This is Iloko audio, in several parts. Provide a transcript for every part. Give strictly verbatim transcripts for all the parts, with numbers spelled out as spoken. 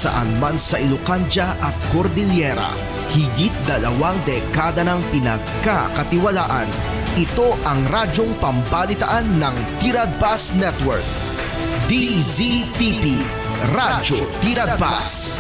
Saan man sa Ilocandia at Cordillera, higit dalawang dekada nang pinagkakatiwalaan. Ito ang radyong pambalitaan ng Tiradpas Network. D Z T P, Radyo Tiradpas.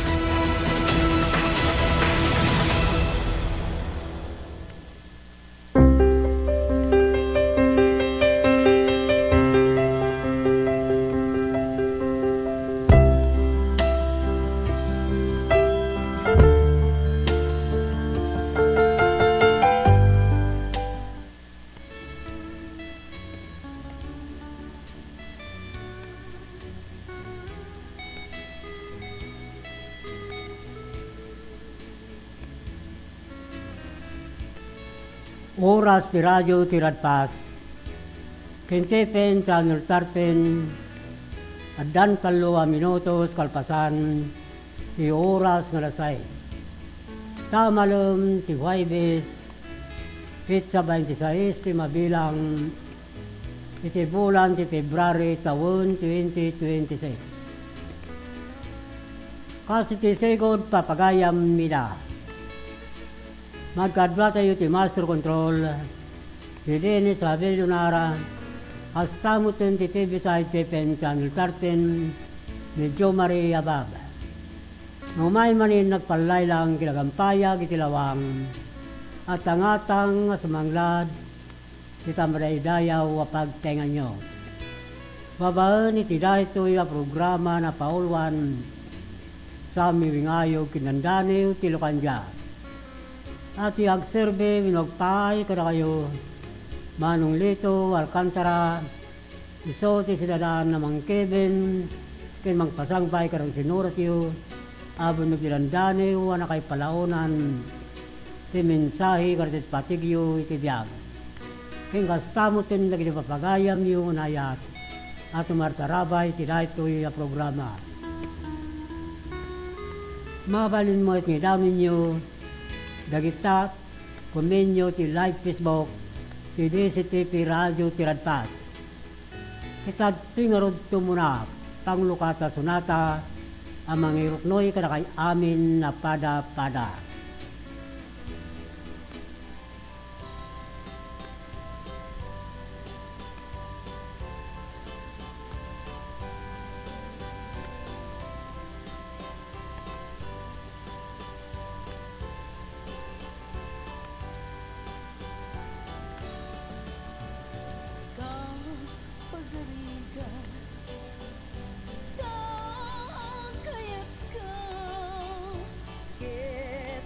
Oras ti Radyo Tiradpas. Ken ti F M Channel thirteen, addan tallo a minutos kalpasan ti oras nga alas sais. Ta malem ti Huwebes, petsa twenty-six ti mabilang iti bulan ti February tawen twenty twenty-six. Kas iti sigud papagayam ida. Magkaduatayo ti Master Control, ni Dennis Javier Lunara, kasta met ti T V side ti F M Channel thirteen, ni Joe Maria Bab. No umay manen nagpallaylang kinagampayag iti lawang, at tangatang nga sumanglad, ita madaydayaw a pagtaenganyo. Babaen iti daytoy a programa, napauluan Sammy Wingayog ken Dandaniw ti Lucandia. A ti agserbi wenno agpaay kadakayo, Manong Lito Alcantara, isu ti sidadaan a mangkeben ken mangpasangbay kadagiti sinuratyo, a benneg ti Dandaniw a nakaipalaonan ti mensahe kadagiti patigyo iti biag. Ken kasta met dagiti papagayamyo nga naayat a tumartarabay iti daytoy a programa. Mabalin met nga idawinyo dagita, komenyo ti live Facebook ti D Z T P Radio Tiradpas. Ket adtoy ngarud tumuna panglukat a sonata a mangiruknoy kadakay amin a pada-pada. Kas pagarigan, ta kayatko, ket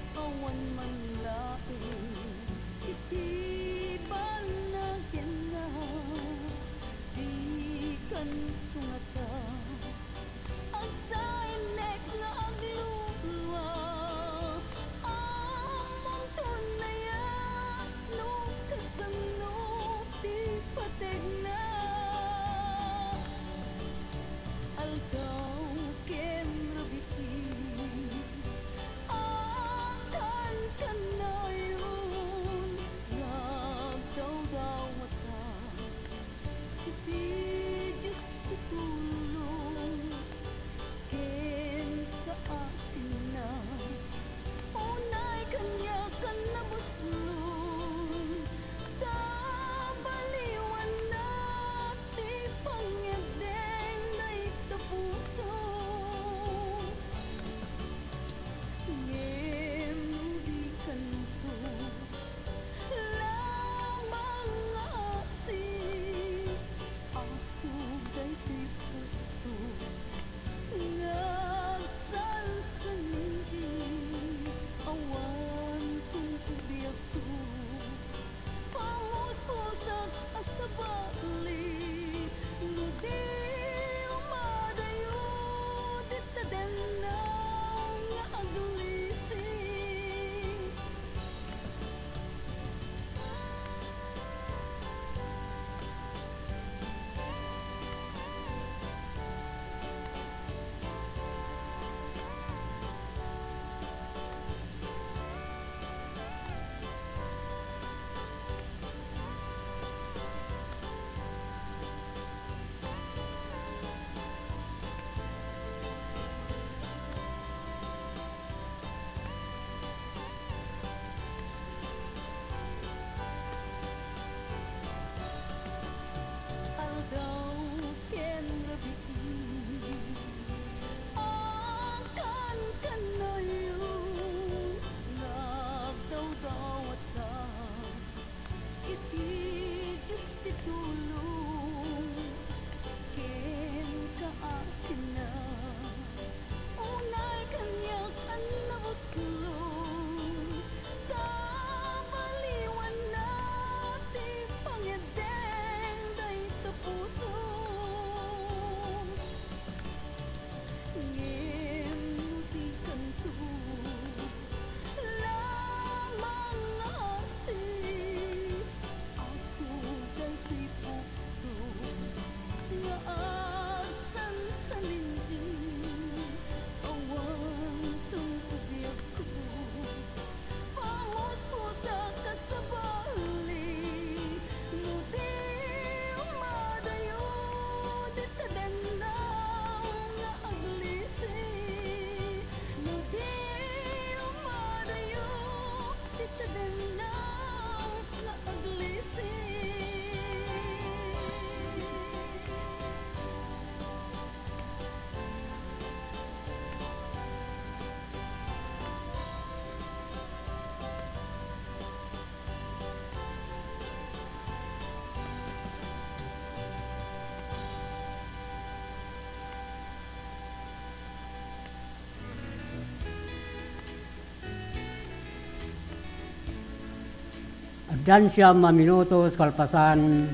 Dian siam a minutos kalpasan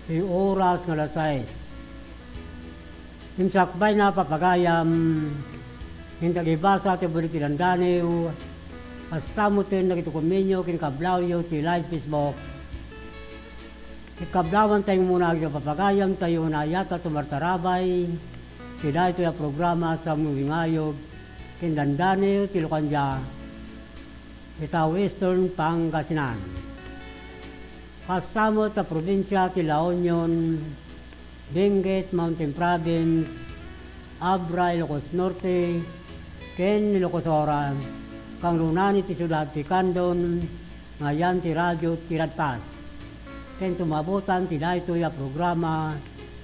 ti oras nga alas sais. Insakbayna, papagayam, ken dagiti basa ti ubbing ti dandaniw, kasta metten dagiti kuminyo ken kablawyo ti live Facebook. Ket kablawantayo muna, dagiti papagayam, tayo nga ayat a tumartarabay ti daytoy a programa, Saomi Wingayog ken Dandaniw ti Lukandia, ita Western Pangasinan. Kasta met a probinsia ti La Union, Benguet Mountain Province, Abra, Ilocos Norte, ken Ilocos Sur, kangrunaan iti siudad ti Candon, nga ayan ti Radio Tiradpas. Ken tumabutan ti daytoy a programa,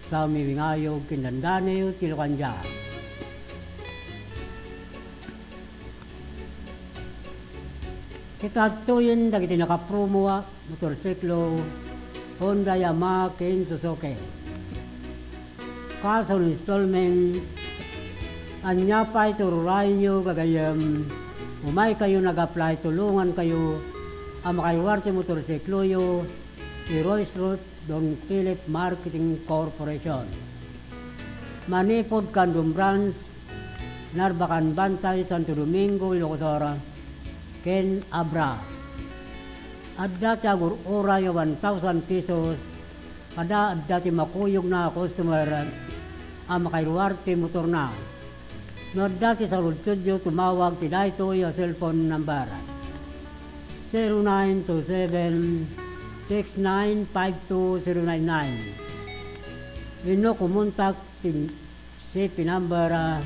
Saomi Wingayog ken Dandaniw ti Lukandia. Ket adtoyen dagiti nakapromo a motorsiklo, Honda, Yamaha, ken Suzuki. Cash on installment, ania pay ti ururayenyo, gagayyem? Umaykayon ag-apply, tulongankayo a makaruar ti motorsikloyo, ti Royce Root Don Philip Marketing Corporation. Manipud Candon Branch, Narbacan Bantay, Santo Domingo, Ilocos Sur, ken Abra. Adda ti agur-uray a one thousand pesos, kada adda ti makuyogna a customer a makaruar ti motorna. No adda ti saludsodyo, tumawag ti daytoy a cellphone number, zero nine two seven, six nine five two zero nine nine. Wenno kumontak ti C P number, ah,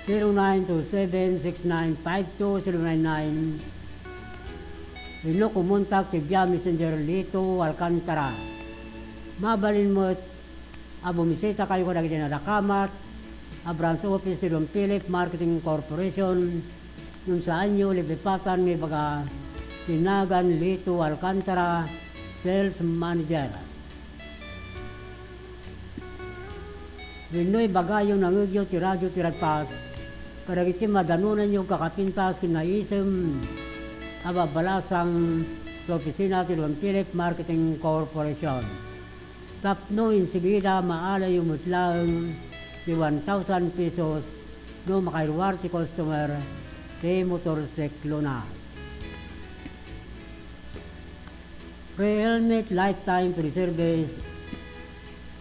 zero nine two seven, six nine five two zero nine nine. Wenno kumontak ti via Messenger Lito Alcantara. Mabalin met a bumisitakayo kadagiti nadakamat a branch office ti Don Philip Marketing Corporation, no saanyo lipipatan nga ibaga ti nagan Lito Alcantara, Sales Manager. Wenno ibagayo nangngegyo ti Radio Tiradpas kadagiti madanonanyo kakapintas ken naisem a babbalasang ti opisina ti Don Philip Marketing Corporation. Tapno insigida, maalayo met laeng ti one thousand pesos no makaruar ti customer ti motorsiklona. Free helmet, lifetime free service,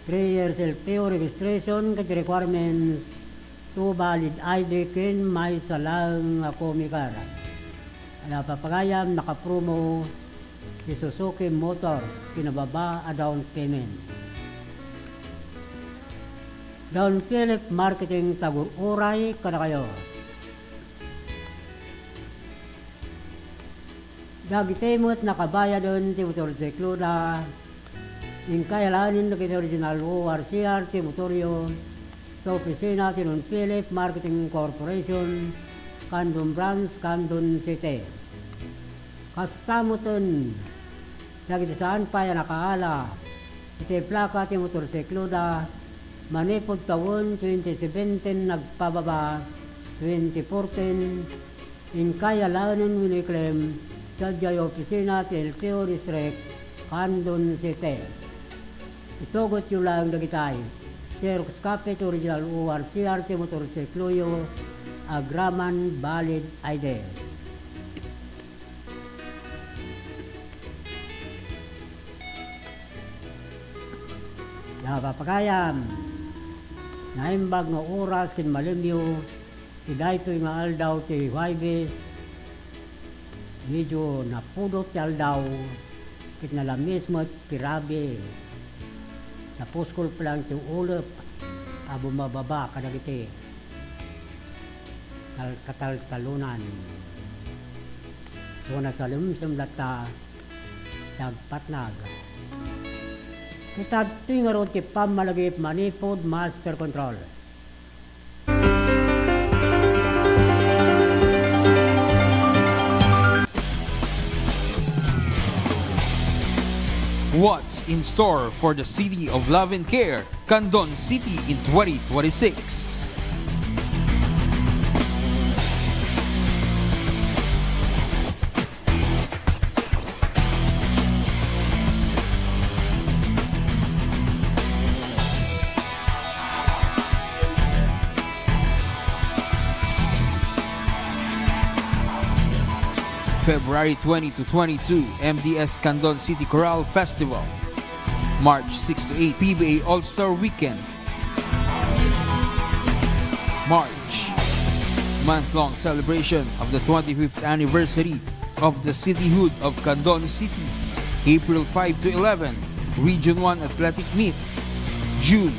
three years L T O registration ket requirements, two valid I D ken maysa laeng a comic card. Adda papagayam, nakapromo ti Suzuki Motor, kinababa a down payment. Don Philip Marketing, tagur-uray kadakayo. Dagiti met nakabayaden ti motorsikloda, inkay alaenen dagiti original O R C R ti motoryo ta opisina ti Don Philip Marketing Corporation, Candon Branch, Candon City. Kasta meten dagiti saan pay a nakaala iti plaka ti motorsikloda manipud tawen twenty seventeen agpababa, twenty fourteen, inkay alaenen wenno i-claim sadiay opisina ti L T O District, Candon City. Itugotyo laeng dagitay: xerox copy ti original O R C R ti motorsikloyo, agraman valid I D. Napapagayam, naimbag nga oras ken malemyo ti daytoy nga aldaw ti Huwebes. Medyo napudot ti aldaw ket nalamis met ti rabii. Napuskol pay laeng ti ulep a bumababa kadagiti kal-, kataltalonan. So, nasalemsem latta ti agpatnag. Ket adtoy ngarud ti pammalagip manipud master control. What's in store for the City of Love and Care, Candon City, in twenty twenty-six? February twenty to twenty-two, M D S Candon City Chorale Festival. March six to eight, P B A All-Star Weekend. March, month-long celebration of the twenty-fifth anniversary of the cityhood of Candon City. April five to eleven, Region one Athletic Meet. June,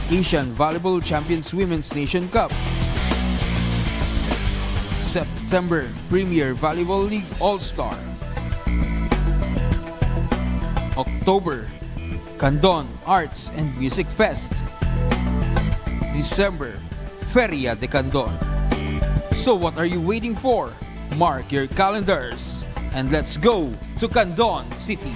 Asian Volleyball Champions Women's Nation Cup. September, Premier Volleyball League All-Star. October, Candon Arts and Music Fest. December, Feria de Candon. So what are you waiting for? Mark your calendars and let's go to Candon City.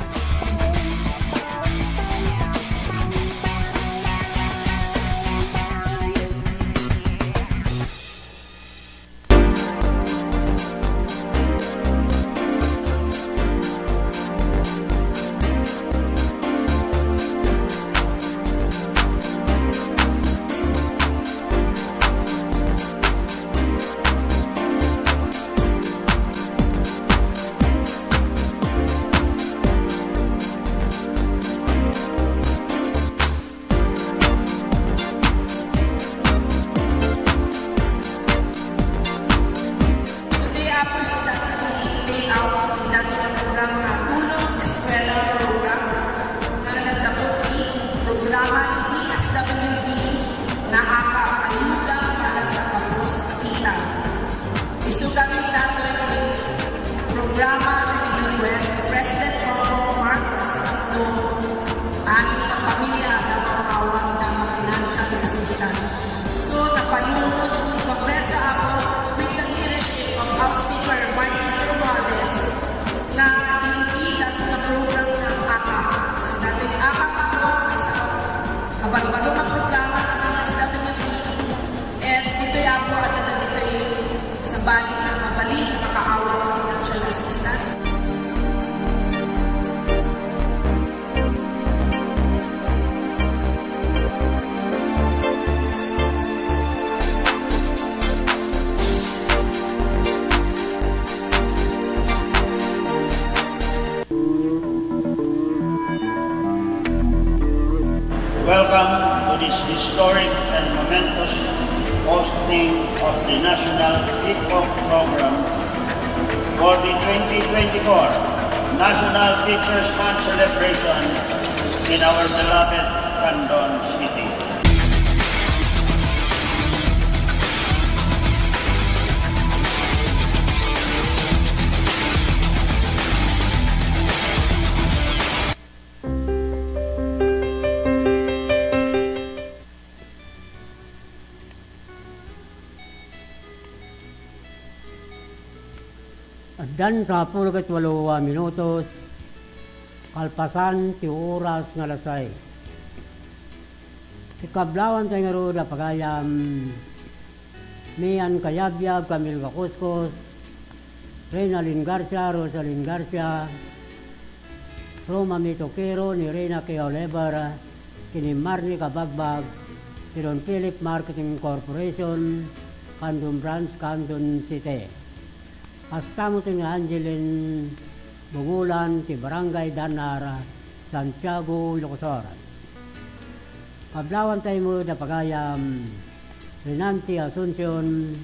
Today, Apo, sa dagiti layout iti daytoy nga programa nga Tulong Eskwela Program nga naggapu iti programa ti D S W D nga AKAP, Ayuda para sa Kapos Kapitan. Isu gamin daytoy ti programa nga in-request ni President Bongbong Marcos tapno amin nga pamilya adda maawat nga financial assistance. So, napanunot ni Kongreso Apo with the leadership of House Speaker Martin Romualdez nga inibitan nga program nga AKAP. So, daytoy AKAP Apo, maysa a barbaro nga programa nga D S W D, and ditoy Apo, adda ditoy sabali nga mabalin nga makaawat ti financial assistance. Welcome to this historic and momentous hosting of the National Kickoff Program for the twenty twenty-four National Teachers' Month celebration in our beloved Candon City. Addan sangapulo ket walo a minutos kalpasan ti oras nga alas sais. Ti kablawanta ngarud a pagayam, Mian Kayabyab, Camille Gakuscos, Reynalyn Garcia, Rosalyn Garcia, Roma Mito Quiro, ni Reyna K. Oliver, ken ni Marnie Kabagbag, ti Don Philip Marketing Corporation, Candon Branch, Candon City. Kasta met ni Angeline Bungulan ti Barangay Danar, Santiago, Ilocos Sur. Kablawanta met a pagayam, Renante Asuncion,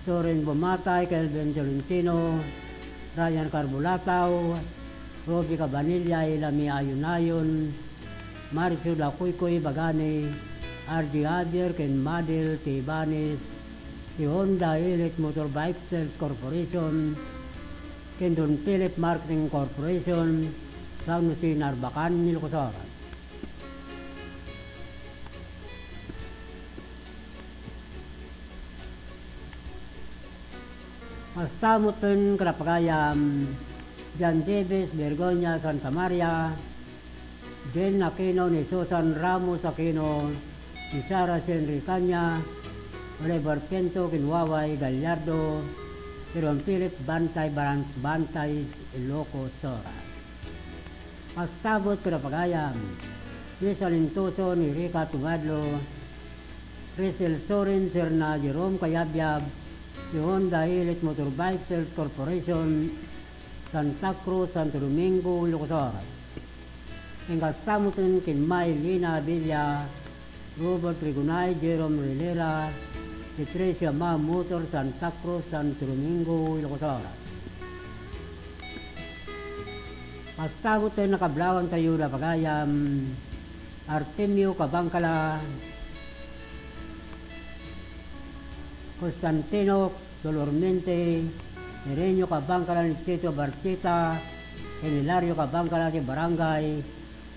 Soren Bumatay, Kelvin Tolentino, Ryan Carbulataw, Robbie Cabanilla, Ilami Ayunayon, Marisol Akuykuy Bagani, R J Javier ken Madel T. Ibanez, ti Honda Elite Motorbike Sales Corporation, ken Don Philip Marketing Corporation, San Jose, Narbacan, Ilocos Sur. Kasta met ken kadapagayam, John Davis Bergonia Santa Maria, Jane Aquino ni Susan Ramos Aquino, ni Sarah Shen Ricanya, Oliver Pinto ken Waway Gallardo, ti Don Philip Bantay Branch, Bantay, Ilocos Sur. Kasta met kadapagayam, Luis Alintoso ni Rica Tungadlo, Cristel Sorin, Serna Jerome Kayabyab, ti Honda Elite Motorbike Sales Corporation, Santa Cruz, Santo Domingo, Ilocos Sur. Ken kasta metten ken May Lina Abella, Robert Rigonay, Jerome Rilera, Patricia Ma Motor, Santa Cruz, Santo Domingo, Ilocos Sur. Kasta metten nakablawantayo da pagayam, Artemio Kabangkala, Constantino Dolormente, Irenio Kabangkala, Nichito Barchita, ken Hilario Kabangkala ti Barangay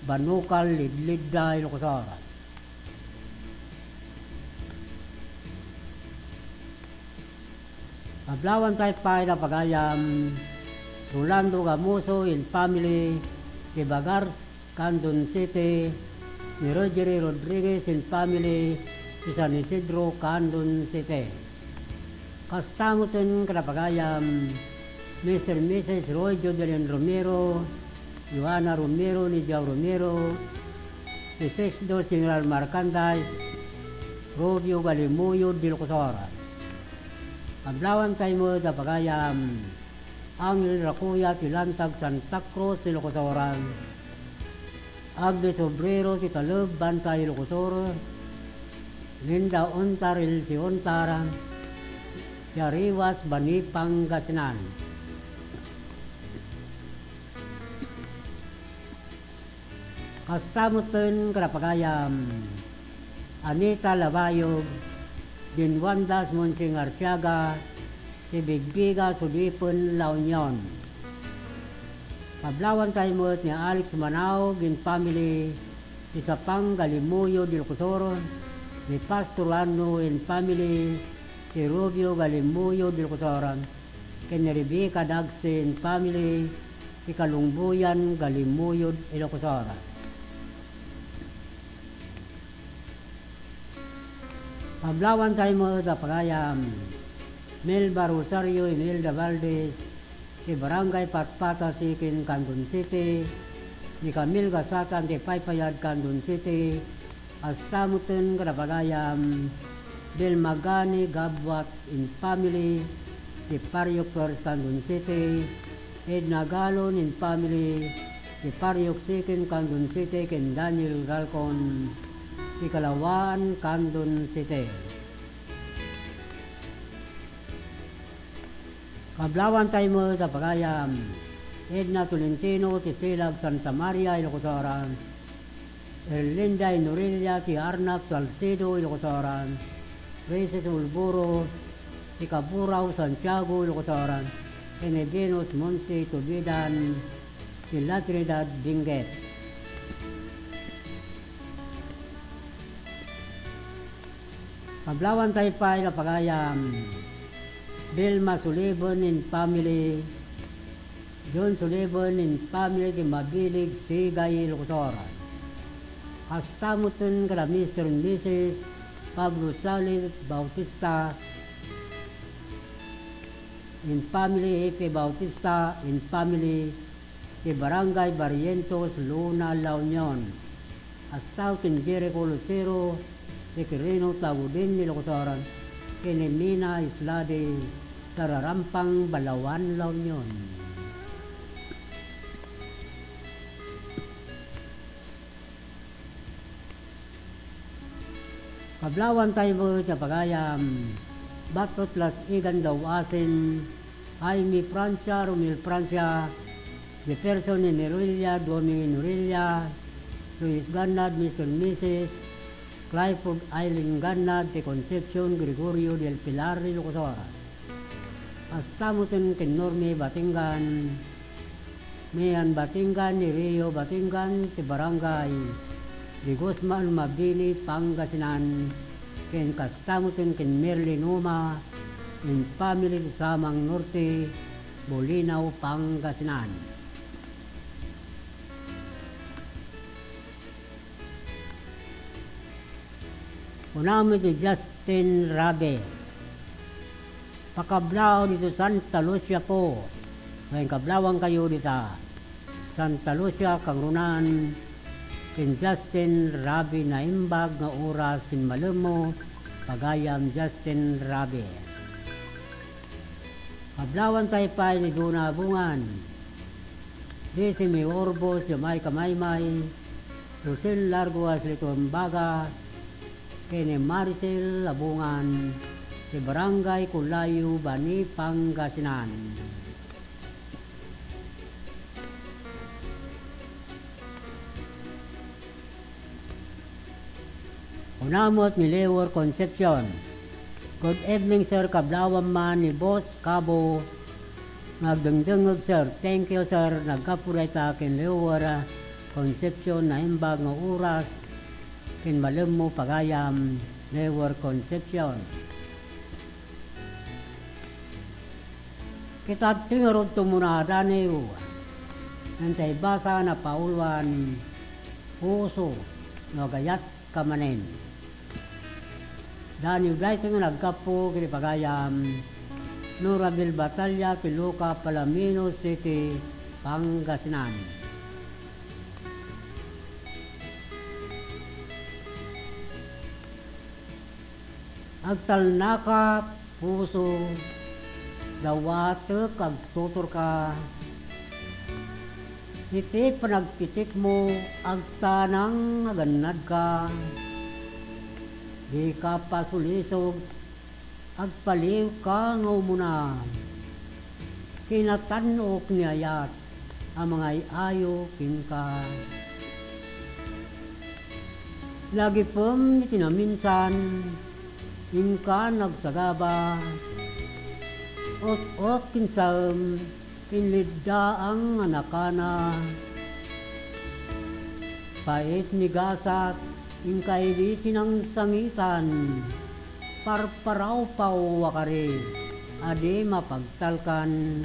Banukal, Lidlidda, Ilocos Sur. Kablawantay pay da pagayam, Rolando Gamuso and family, ti Bagar, Candon City, ni Rogery Rodriguez and family, ti San Isidro, Candon City. Kasta metten kada pagayam, Mister and Missus Roy Jovelyn Romero, Joanna Romero, Nidia Romero, ti Sixth General Merchandise, Rubio Galimuyo, Ilocos Sur. Kablawantay met da pagayam, Angel Rakuya ti Lantag, Santa Cruz, Ilocos Sur. Agnes Obrero ti Taleb, Bantay, Ilocos Sur. Linda Ontar, Elsie Ontar, ti Ariwas, Bani, Pangasinan. Kasta metten kada pagayam, Anita Labayog, Din Juandas Monsing Arsiaga, ti Bigbiga, Sulipen, La Union. Kablawantay met ni Alex Manaog and family, ti Sapang, Galimuyo, Ilocos Sur, ni Pastor Anno and family, ti Rubio, Galimuyo, Ilocos Sur, ken ni Rebecca Dagse and family, ti Kalungboyan, Galimuyo, Ilocos Sur. Kablawantay met da pagayam, Melba Rosario Imelda Valdez, ti Barangay Patpata, Siquin, Candon City, ni Camille Gasatan, ti Paypayad, Candon City, kasta metten kada pagayam, Belmagani Gabwat and family, ti Parioc First, Candon City, Edna Galon and family, ti Parioc Siquin, Candon City, ken Daniel Galcon, ti Kalawaan, Candon City. Kablawantay met da pagayam, Edna Tolentino, ti Silag, Santa Maria, Ilocos Sur, Erlinda Inorelia, ti Arnap, Salcedo, Ilocos Sur, Reyes Ulburo, ti Kaburao, Santiago, Ilocos Sur, ken ni Venus Monte Tubidan, ti La Trinidad, Benguet. Kablawantay pay da pagayam, Vilma Sullivan and family, John Sullivan and family, ti Mabilig, Sigay, Ilocos Sur. Kasta metten kada Mister and Missus Pablo Salib Bautista and family, Epe Bautista and family, ti Barangay Barrientos, Luna, La Union. Kasta ken Jericho Lucero, ti Quirino, Tagudin, Ilocos Sur, ken ni Mina Islade, Tararampang, Balaoan, La Union. Kablawantay met da pagayam, Batot Las Igan Dauasin, Jaime Francia, Romel Francia, Jefferson Inorelia, Domi Inorelia, Luis Gannad, Mister and Missus Clifford Eileen Gannad, ti Concepcion Gregorio del Pilar, Ilocos Sur. Kasta metten ken Norme Batingan, Mean Batingan, ni Rio Batingan, ti Barangay de Guzman, Mabini, Pangasinan, ken kasta metten ken Merly Numa and family ti Samang Norte, Bolinao, Pangasinan. Kuna met ni Justin Rabe, "Pakablaaw ditoy Santa Lucia po." Wen, kablaawkayo dita Santa Lucia, kangrunaan ken Justin Rabe, naimbag nga oras ken malemmo, pagayam Justin Rabe. Kablaawantay pay ni Dona Abungan. Desi May Urbos, Jamaica Maymay, Rosel Larguas Lituembaga, ken ni Maricel Labungan, ti Barangay Culayo, Bani, Pangasinan. Kuna met ni Leor Concepcion, "Good evening, sir. Kablawam man ni Boss Cabo nga agdengdengngeg, sir." "Thank you, sir." Naggapu dayta ken Leor Concepcion, naimbag nga oras ken malemmo pagayam, Leor Concepcion. Kitadto ngarud tumuna a Daniw, ken ta ibasa a napauluan, "Puso, no agayatka manen." Daniw daytoy nga naggapu ken ni pagayam, Norabel Batalla, ti Luka, Palomino City, Pangasinan. Agtalnakak, puso, dawatek, agtuturka. Iti panagpitikmo, agtanang, agannadka. Dika pasulisog, agpaliwka nga umuna. Kinatan-ok ni ayat a mangay-ayo kenka. Lagipem iti naminsan, inka nagsagaba. Ot-ot ken saem, inliddaang a nakana. Pait ni gasat, inka idi sinangsangitan. Parparawpaw a kari a di mapagtalkan.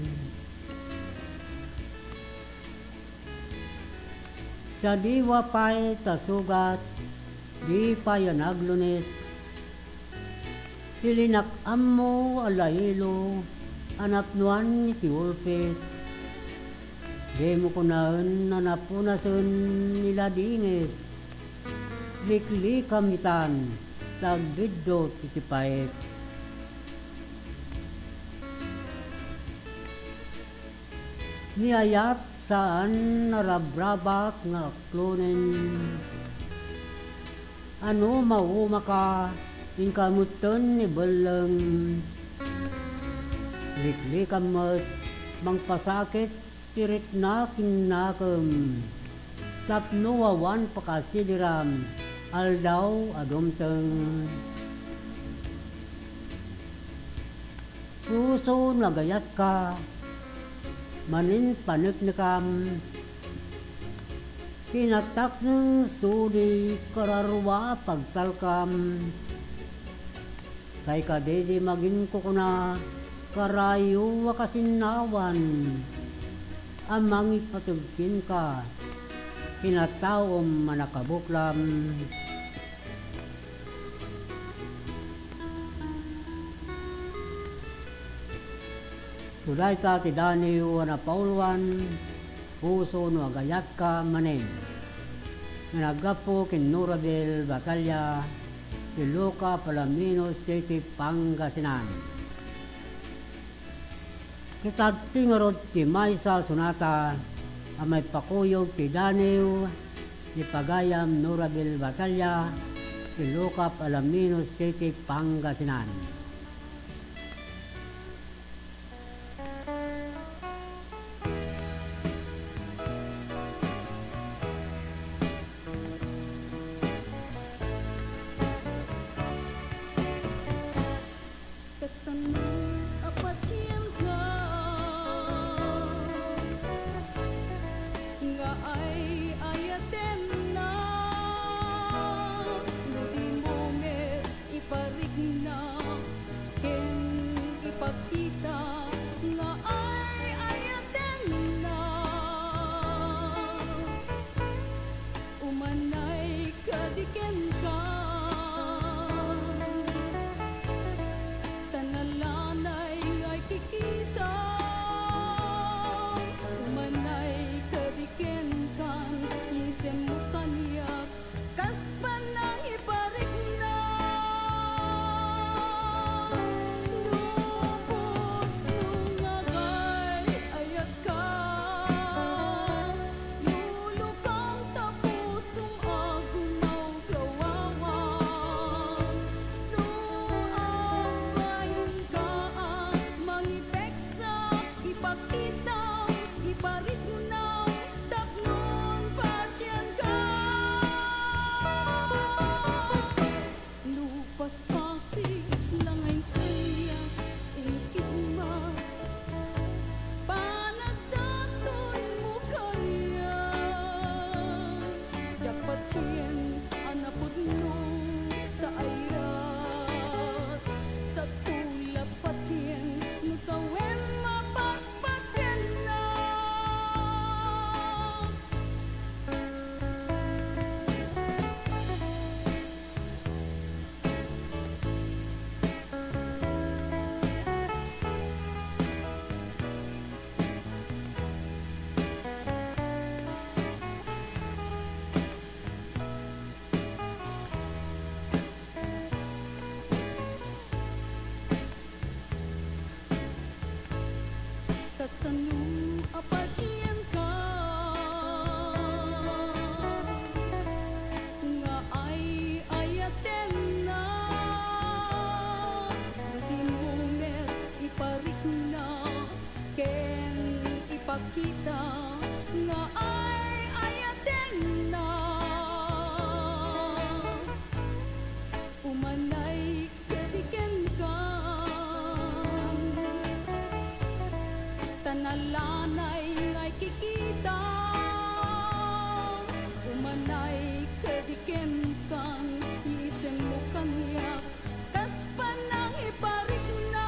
Sadiwa pay ta sugat, di pay a naglunit. Ti linak-ammo a lailo a napnoan iti ulpit. Dimo kunaen a napunasen ni ladingit. Liklikam itan, ta agbiddut iti pait. Ni ayat saan a rabrabak nga aklonen. Ano maumaka, inka metten ni belleng. Liklikam met, mangpasakit ti rikna ken nakem. Tapno awan pakasidiram, aldaw a dumteng. Puso, no agayatka, manen paneknekam. Kinatakneng suli kararua pagtalkam. Kay kadidi maginkukuna, karayo a kasinnawan a mangipateg kenka, kinataom a nakabuklam. Dayta ti Daniw a napauluan, Puso, no agayatka manen, nga naggapu ken Norabel Batalla, ti Luka, Palomino City, Pangasinan. Kitadtoy ngarud ti maysa a sonata a maipakuyog ti Daniw ni pagayam Norabel Batalla, ti Luka, Palomino City, Pangasinan. Kasano a patienka nga ay-ayatenna, no dimo met iparikna ken ipakita nga ay-ayatenna. Umanay kadi kenka, ta nalanay nga kikita. Umanay kadi kenka, insemmo kaniak, kas panangiparikna. No pud Sano a patienka nga ay-ayatenna? No dimo met iparikna ken ipakita nga ay-ayatenna, umanay kadi kenka. Ta nalanay nga ikikita, umanay kadi kenka, iisemmo kaniak, kas panangiparikna.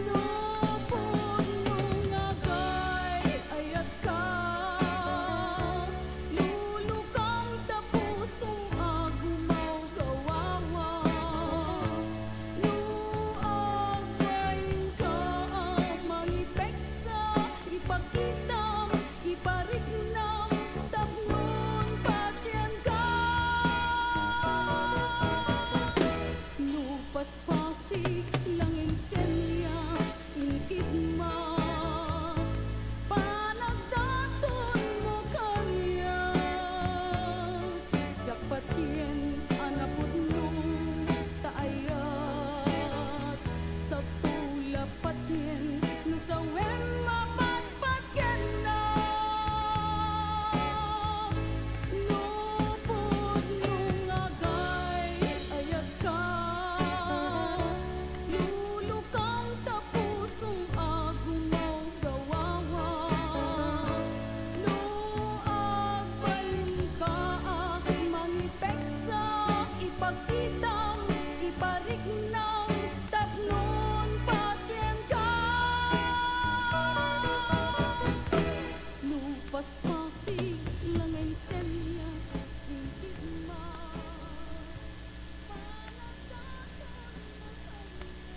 No pudno nga agay-ayatka, lulukam ta pusom a gumawgawawa. No agbalinka a mangipeksa, ipakitam, ipariknam, tapnon patienka. No paspasig la nga insenyas, inkidma, panagdatonmo kaniak. Diak patien a napudno ta ayat, sapo la patien no sawen mapatpat kennak. No pudno nga agay-ayatka, lulukam ta pusom a gumawgawawa. No agbalinka a mangipeksa, ipakitam, ipariknam, tapnon patienka. No paspasig la nga insenyas, inkidma, panagdatonmo kaniak.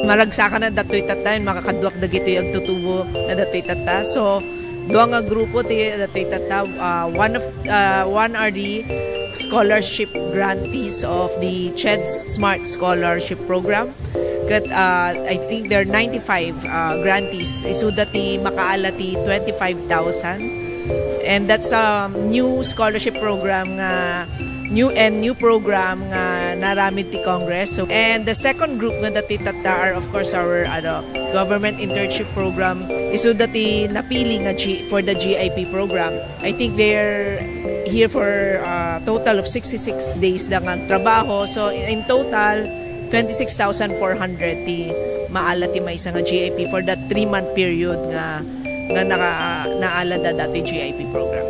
Maragsakan na datoy tatta, makakaduak dagitoy agtutubo na datoy tatta. So, dua nga grupo ti datoy tatta. Uh, one of, uh, one are the scholarship grantees of the CHED Smart Scholarship Program. Ket, uh, I think there are ninety-five, uh, grantees. Isuda ti makaala ti twenty-five thousand. And that's a new scholarship program nga, new and new program nga naaramid ti Congress. So, and the second group nga datoy tatta are, of course, our, ano, government internship program. Isuda ti napili nga G-, for the G I P program. I think they're here for a total of sixty-six days da nga agtrabaho. So, in total, twenty-six thousand four hundred ti maala ti maysa nga G I P for that three-month period nga, nga naka-, naala da datoy G I P program.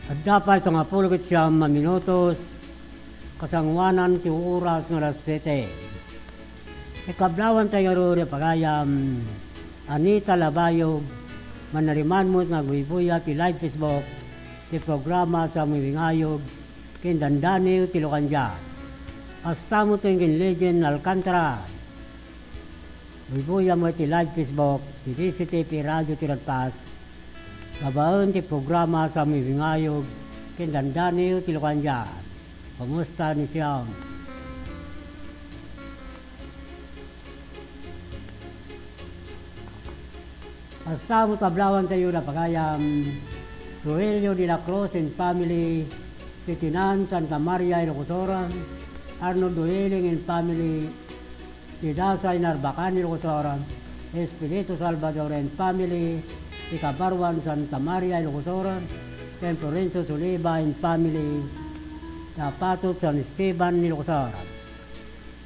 Adda pay sangapulo ket siam a minutos. Kasangoanan ti oras nga alas siete. Ikablawanta ngarud a pagayam, Anita Labayog, manariman met nga agbuybuya ti live Facebook ti programa sa Mimingayog ken Dandaniw ti Lukandia. Kasta met ken Legend Alcantara. Buybuya met ti live Facebook ti D C T P Radio ti Radpas, babaen ti programa sa Mimingayog ken Dandaniw ti Lukandia. Kumusta ni Siam? Kasta met kablawanta ngarud a pagayam, Rogelio de la Cruz and family, Titinan Santa Maria, Ilocos Sur, Arnold Duhiling and family, ti Dasay Narbacan, Ilocos Sur, Espiritu Salvador and family, ti Kabaruan Santa Maria, Ilocos Sur, ken Florencio Soliva and family, ti Apatot San Esteban, Ilocos Sur.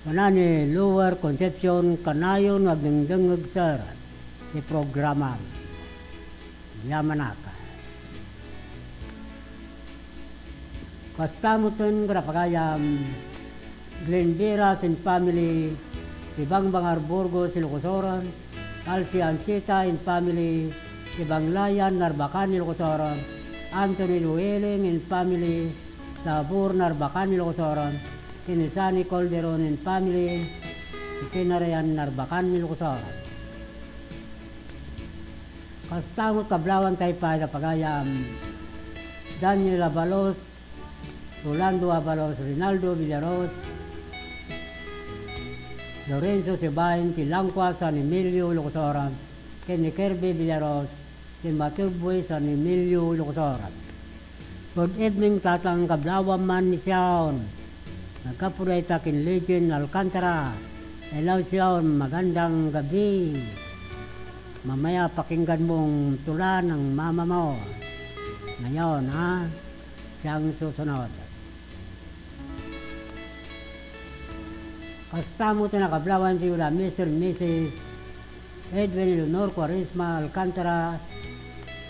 Kuna ni Lower Concepcion, kanayon nga agdengdengngeg, sir, ti programa. Yamanak. Kasta met ken a pagayam, Glenn Viras and family, ti Bangbangar Burgos, Ilocos Sur, Alci Ancheta and family, ti Banglayan, Narbacan, Ilocos Sur, Anthony Lueling and family, Tabor, Narbacan, Ilocos Sur, Kenisani Calderon and family, ti Kinarayan, Narbacan, Ilocos Sur. Kasta met kablawanta pay a pagayam, Daniel Abalos, Rolando Abalos, Rinaldo Villaros, Lorenzo Sebain, ti Langkua, San Emilio, Ilocos Sur, ken ni Kirby Villaros, ti Matubwe, San Emilio, Ilocos Sur. Good evening, Tatang, kablawam man ni Siaon. Naggapu dayta ken Legend Alcantara. Hello, Siaon, magandang gabi. Mamaya pakinggan mong tula ng mama mo. Ngayon, ha? Siyang susunod. Kasta met a kablawanta Mister and Missus Edwin Leonor Cuaresma Alcantara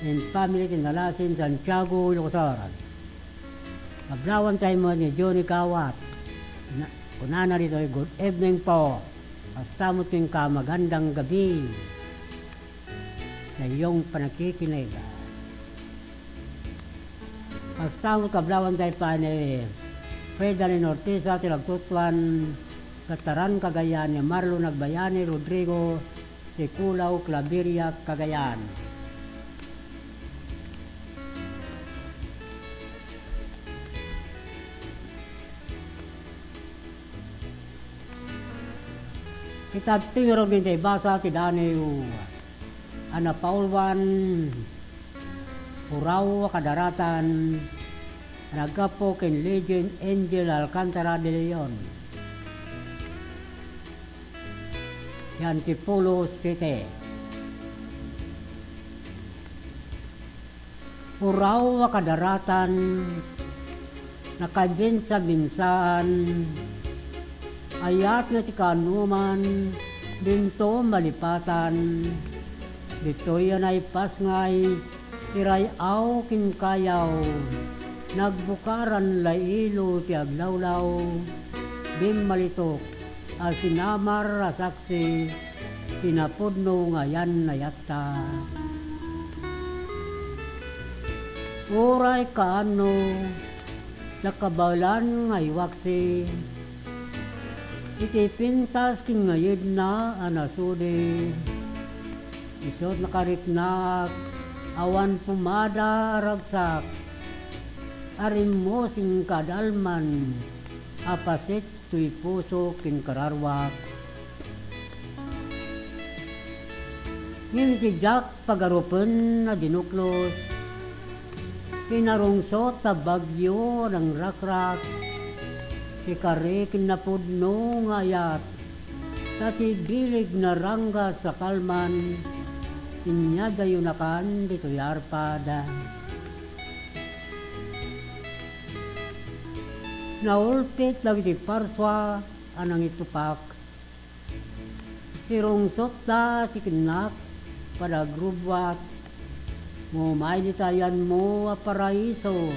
and family ti Nalasin, Santiago, Ilocos Sur. Kablawanta met ni Johnny Kawat. Na, kunana ditoy, "Good evening po. Kasta met kenka, magandang gabi." Sa iyong panakikinig. Kasta met kablawanta pay ni Fredalyn Ortiz ti nagtutuan, Gataran, Cagayan, ni Marlon Nagbayani Rodrigo, ti Culaw, Claveria, Cagayan. Ita ti ngarud nga ibasa ti daniw a napauluan, Puraw a Kadaratan, a naggapu ken Legend Angel Alcantara de Leon, ti Antipolo City. Puraw a Kadaratan, nakaibinsa-binsaan, ayat nga ti kaanoman, dinto malipatan. Ditoy a naipasngay, iray-aw ken kayaw, nagbukaran la ilo ti aglawlaw, bimmalitok a sinamar a saksi, ti napudno nga ayan-ayatta. Uray kaano, nakabaelan nga iwaksi, iti pintas ken ngayedna a nasudi, isut' nakariknaak, awan pumada a ragsak, a rimmusing kadalman, a pasit toy puso ken kararwak. Ngem iti diak pagarupen a dinuklos, pinarungsot a bagyo a nangrakrak, ti kari ken napudno nga ayat, ta ti bileg naranggas a kalman, inyadayonakan ditoy arpad. Naulpit dagiti parsua a nangitupak. Sirungsotda ti kennak, padagrubbuak. Ngem ay dita ayanmo a paraiso,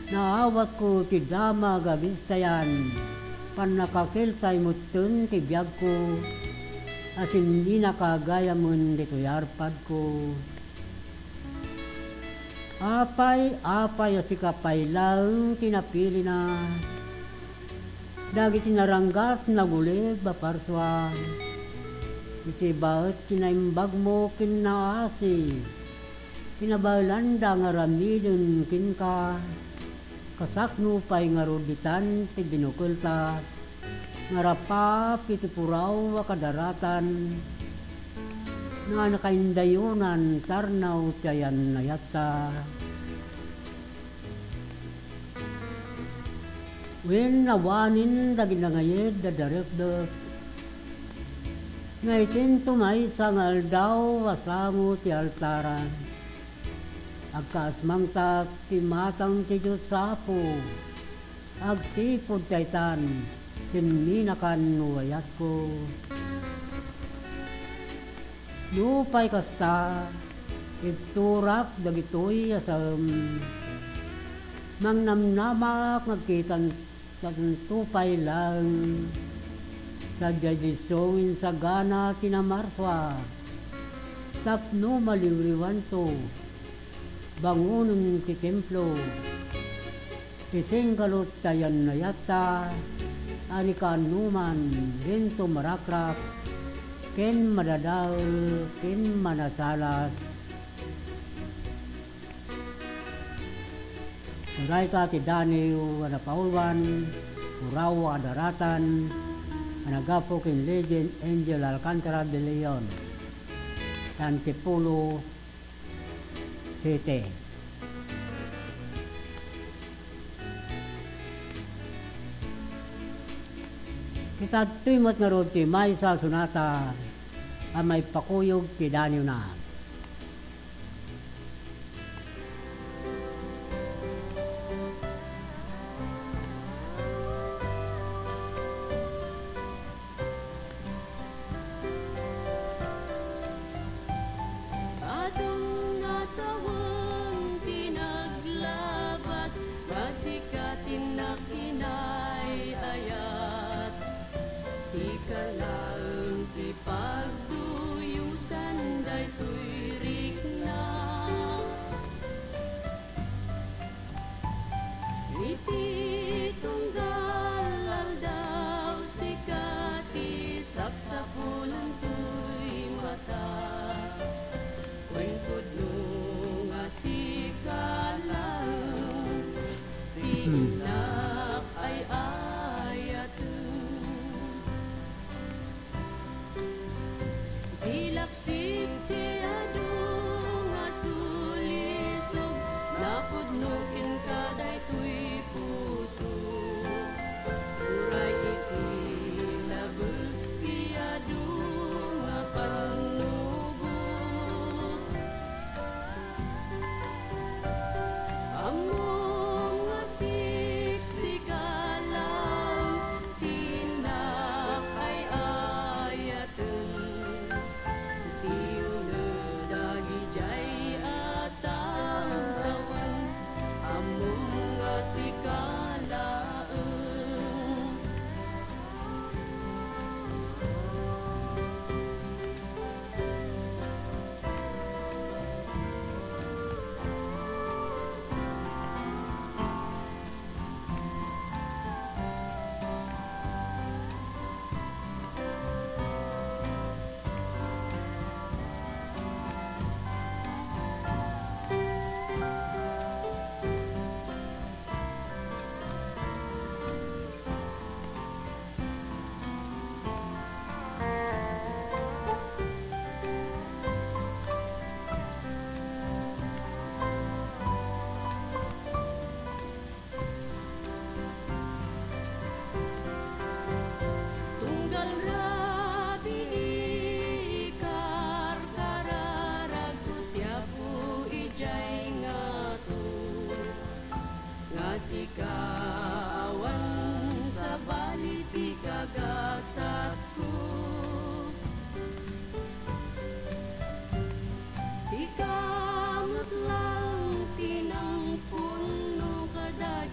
Naawatko ti damag a bistayan, pannakakeltay metten ti biagko, a sinninaka gayamen ditoy arpadko. Apay, apay a sika pay laeng ti napilina. Dagiti naranggas nagulib a parsua, iti baet ti naimbagmo ken naasi. Pinabaelanda nga aramiden kenka, kasakno pay ngarud ditan ti binukelta, nga rapap iti puraw a kadaratan, nga nakaindayonan tarnaw ti ayan-ayatta. Wen, awanen dagiti nangayed a darepdep, nga itinto maysa nga aldaw a sango ti altaran. Agkaasmangtak ti matang ti Dios a Apo, agsipud ta itan, sinminakan no ayatko. Nupay kasta, ibturak dagitoy a saem. Mangnamnamak nga agkitan-, tanto pay laeng. Sadiay disso nga insagana ti namarsua, tapno maliwliwanto. Bangonen ti templo. Ti singgalut ti ayan-ayatta, a ni kaanoman, dinto marakrak, ken madadael, ken manasalas. Dayta ti daniw a napauluan, puraw a kadaratan, a naggapu ken Legend Angel Alcantara de Leon, ti Antipolo, City. Ket adtoy met ngarud ti maysa a sonata a maipakuyog ti daniwna. Adun a tawen ti naglabas, nga sika ti nakinay-ayat. Sika laeng ti pagduyosan daytoy rikna. Iti tunggal aldaw, sika ti sapsapulan toy mata. Wen pudno nga sika laeng ti innak ay-ayaten. Ti lapsip ti adu nga sulisog, napudno kenka daytoy puso. Uray iti labes ti adu nga pannugot. Ammom nga siksika laeng ti innak ay-ayaten. Ti uneg dagidiay a tawtawen, ammom nga sika laeng. Tunggal rabii ikarkararagko ti Apo idiay ngato, nga sika awan sabali ti kagasatko. Sika met laeng ti nangpunno kada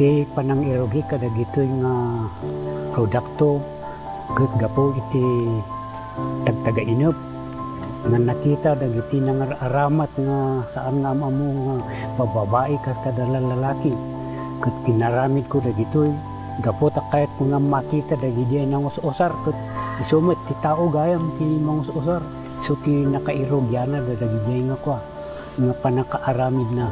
Ti panangirugi kadagitoy nga produkto ket gapu iti tagtagainep nga nakita dagiti nangar-aramat nga saan nga am-ammo nga babbabai ket kada lalaki. Ket inaramidko dagitoy gapu ta kayatko nga makita dagidiay nangus-usar ket isu met ti tao gayam ti mangus-usar. Isu ti nakairugianna dagiti nga kua, nga pannakaaramidna.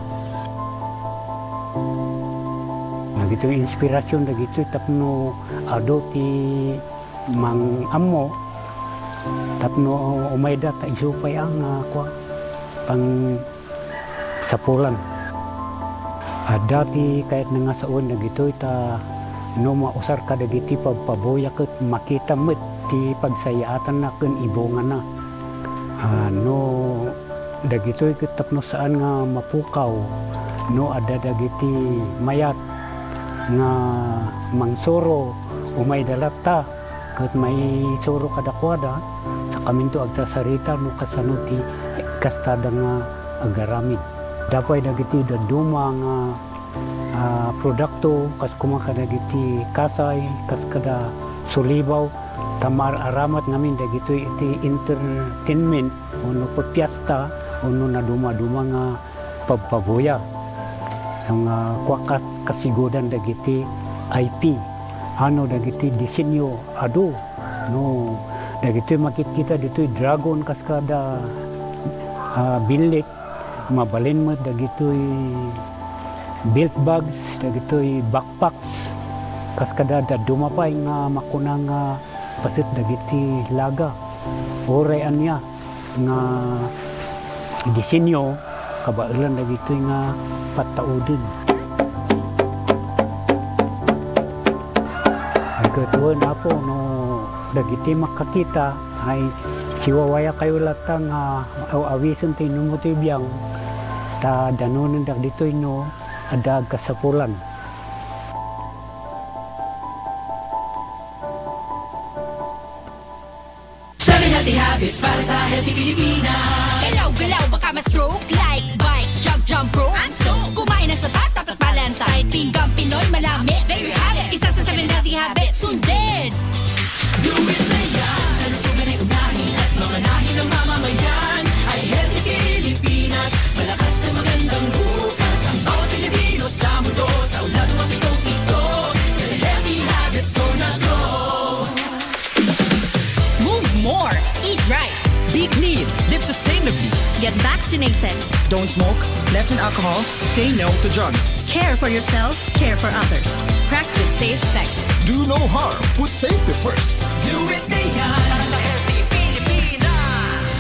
Dagitoy inspirasyon dagitoy tapno adu ti mang-ammo tapno umayda ta isu pay a nga kua, pang sapulan. Adda ti kayatna nga sawen dagitoy ta no mausar kadagiti pabpabuya ket makitam met ti pagsayaatanna ken ibungana. Ah, no dagitoy ket tapno saan nga mapukaw no adda dagiti mayat nga mangsuro, umayda latta ket maisuro kadakuada, sakaminto agsasarita no kasano ti kastada nga agaramid. Adda pay dagiti dadduma nga, ah, produkto, kas koma kadagiti kasay, kas kada sulibaw, ta maar-aramat ngamin dagitoy iti entertainment, wenno piesta, wenno nadumaduma nga pabpabuya. Nga kua ka-, kasigudan dagiti I P. Ano dagiti disenyo adu. No, dagitoy makitkita ditoy dragon kas kada, ah, billit. Mabalin met dagitoy belt bags, dagitoy backpacks. Kas kada dadduma pay nga makuna nga paset dagiti laga. Uray ania nga disenyo, kabaelan dagitoy nga pattauden. Ay, ket wen, Apo, no dagiti makakita, ay, siwawayakayo latta nga aw-awisen ti inummo ti biang, ta danonen dagitoy no adda agkasapulan. Seven healthy habits para sa healthy Pilipinas. Galaw-galaw, baka ma-stroke. Like, bike, jog, jump rope. I'm stoked. Kumain ng sapat, dapat balansay. Pinggang Pinoy, manami. There you have it. Isa sa seven healthy habits. Sundin. Do it na yan. Kalusugan ay unahin at mamanahin ng mamamayan. Ay healthy Pilipinas. Malakas sa magandang bukas. Ang bawat Pilipino sa mundo. Sa ulado mapitong ito. Seven healthy habits, go na go. Move more. Eat right. Be clean. Live sustainably. Get vaccinated. Don't smoke. Lessen alcohol. Say no to drugs. Care for yourself. Care for others. Practice safe sex. Do no harm. Put safety first. Do it na yan. Para sa healthy Pilipinas.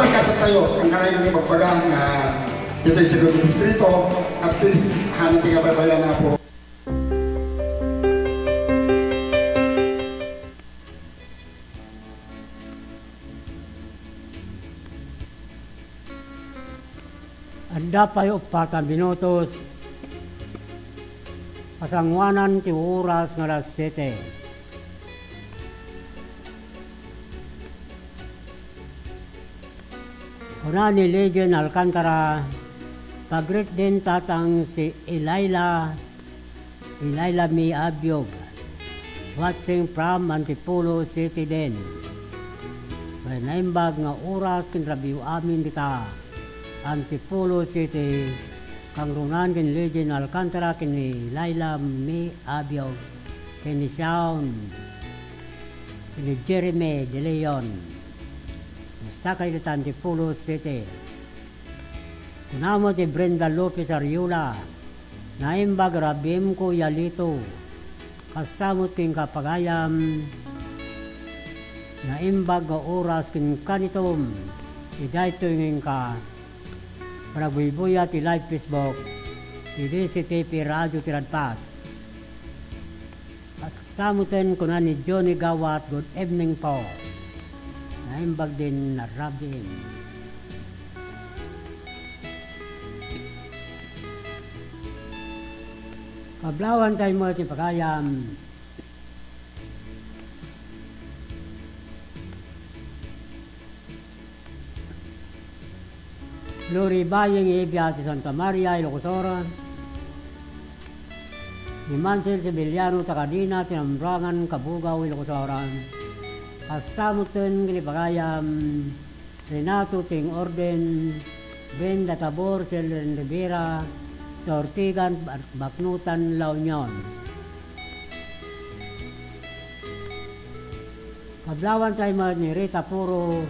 Pagkasat tayo, ang kailangan ipagbaga nga ditoy sa Segundo Distrito, at least, hana ti kabaybayan na po. Adda pay uppat a minutos, pasanguanan ti oras nga alas siete. Kuna ni Legend Alcantara, "Pag-greet din, Tatang, si Elaila, Elaila May Abiog, watching from Antipolo City din." Ket naimbag nga oras ken rabii amin dita Antipolo City, kangrunan ken Legend Alcantara ken ni Elaila May Abiog, ken ni Shawn, ken ni Jeremy De Leon. Kumusta kayo dita Antipolo City? Kuna met ni Brenda Lopez Ariola, "Naimbag rabiim ko, Yalito. Kasta met kenka, pagayam. Naimbag nga oras kenka nitom. Idaytoy nga inka." Panagbuybuyat ti live Facebook ti D C T P Radio ti Radpas. Kasta metten kuna ni Johnny Gawat, "Good evening po." Naimbag din a rabiim. Pablawan tayo met ti pagayam. Glory Baying Evia ti Santa Maria, Ilocos Sur. Ni Mansel Sevillano, taga Dina, Tinamburangan, Cabugao, Ilocos Sur. Kasta metten ken ni pagayam Renato Ting Orden, Ben Databor, Selden Rivera, Ortigan, Bak-, Baknutan, La Union. Pablawan tayo met ni Rita Puro,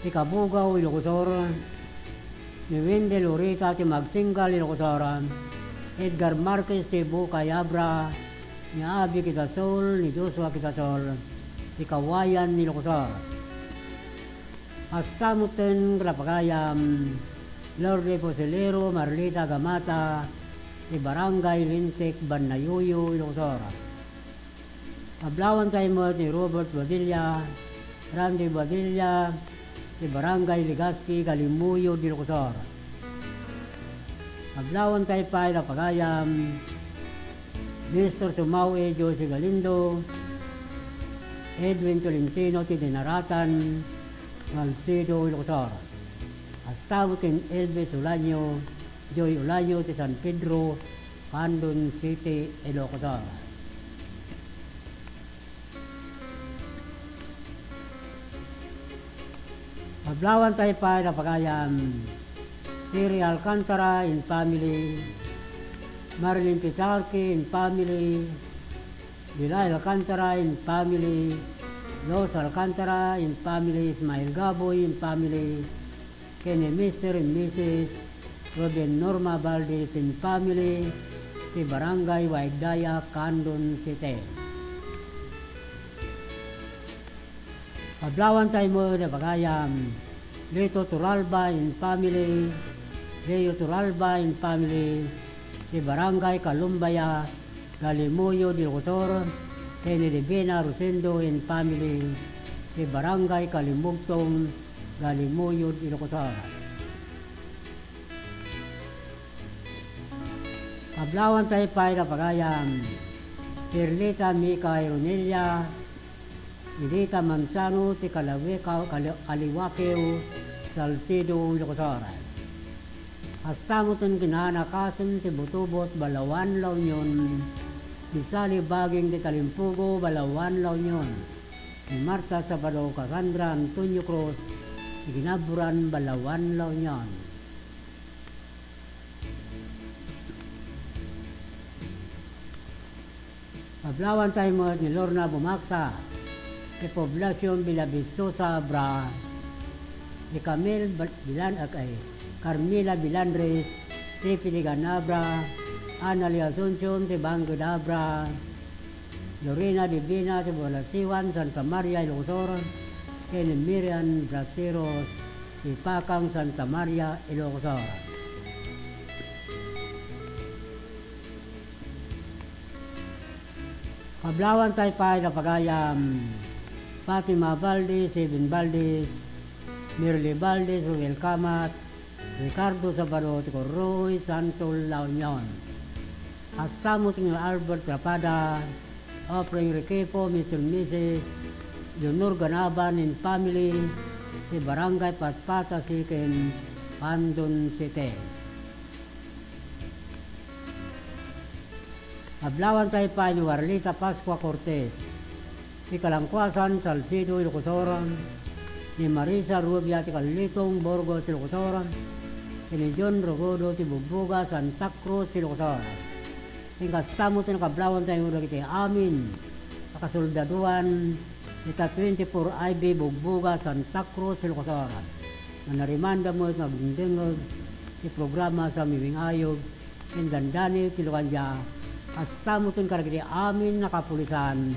ti Cabugao, Ilocos Sur, ni Wendell Urita, ti Magsinggal, Ilocos Sur, Edgar Marquez, ti Bukay Abra, ni Abby Quitasol, ni Joshua Quitasol, ti Kawayan, Ilocos Sur. Kasta metten ken ni pagayam Lourdes Fusilero, Marlita Gamata, ti Barangay Lintik, Banayuyo, Ilocos Sur. Pablawan tayo met ni Robert Badilla, Randy Badilla, ti Barangay Legazpi, Calimoyo, Ilocos Sur. Pablawan tayo pay la pagayam Nestor Sumaue, Josie Galindo, Edwin Tolentino, ti Dinaratan, Salcedo, Ilocos Sur. Kasta metten Elvis Olaño, Joy Olaño, ti San Pedro, Candon City, Ilocos Sur. Pablawan tayo pay la pagayam Terry Alcantara and family, Marilyn Petrarque and family, Bilay Alcantara and family, Los Alcantara and family, Ismael Gaboy and family, ken ni Mister and Missus Ruben Norma Valdez and family, ti Barangay Waigdaya, Candon City. Pablawan tayo met la pagayam Lito Turalba and family, Leo Turalba and family, ti Barangay Kalumbaya, Calimoyo, Ilocos Sur, ken ni Divina Rosendo and family, ti Barangay Kalimugtong, Calimoyo, Ilocos Sur. Pablawan tayo pay la pagayam Perlita Mika Ironelia, Edita Manzano, ti Kalawe-, Ka-, Kali-, Kaliwakeo, Salcedo, Ilocos Sur. Kasta metten ken ni Ana Kasem, ti Butubot, Balaoan, La Union, ni Sally Baging, ti Talimpugo, Balaoan, La Union, ni Marta Sabado, Cassandra Antonio Cruz, ti Ginaburan, Balaoan, La Union. Pablawan tayo met ni Lorna Bumaksa, ti Poblacion Villavistosa, Abra, ni Camille Bal-, Bilan-, ag-, ay, Carmela Bilandres, ti Piligan, Abra, Annalie Asuncion, ti Bangked, Abra, Lorena Divina, ti Balasiwan, Santa Maria, Ilocos Sur, ken ni Miriam Braceros, ti Pakang, Santa Maria, Ilocos Sur. Pablawan tayo pay la pagayam Fatima Valdez, Steven Valdez, Merly Valdez, Ruel Camat, Ricardo Sabado, ti Corroy, Santol, La Union. Kasta metten ni Albert Rapada, Offering Requepo, Mister and Missus Leonor Ganaban and family, ti Barangay Patpata Second, Candon City. Pablawan tayo pay ni Warlita Pascua Cortez, ti Kalangkuasan, Salcedo, Ilocos Sur, ni Marisa Rubia, ti Kalitong, Burgos, Ilocos Sur, ken ni John Rogodo, ti Bugbuga, Santa Cruz, Ilocos Sur. Ken kasta met ti nakablawan tayo dagiti amin a kasoldaduan ita twenty-four I B Bugbuga, Santa Cruz, Ilocos Sur. Nga narimanda met nga agdengdengngeg ti programa sa Miming Ayog ken dandani ti Lukandia, kasta metten kadagiti amin a kapulisan,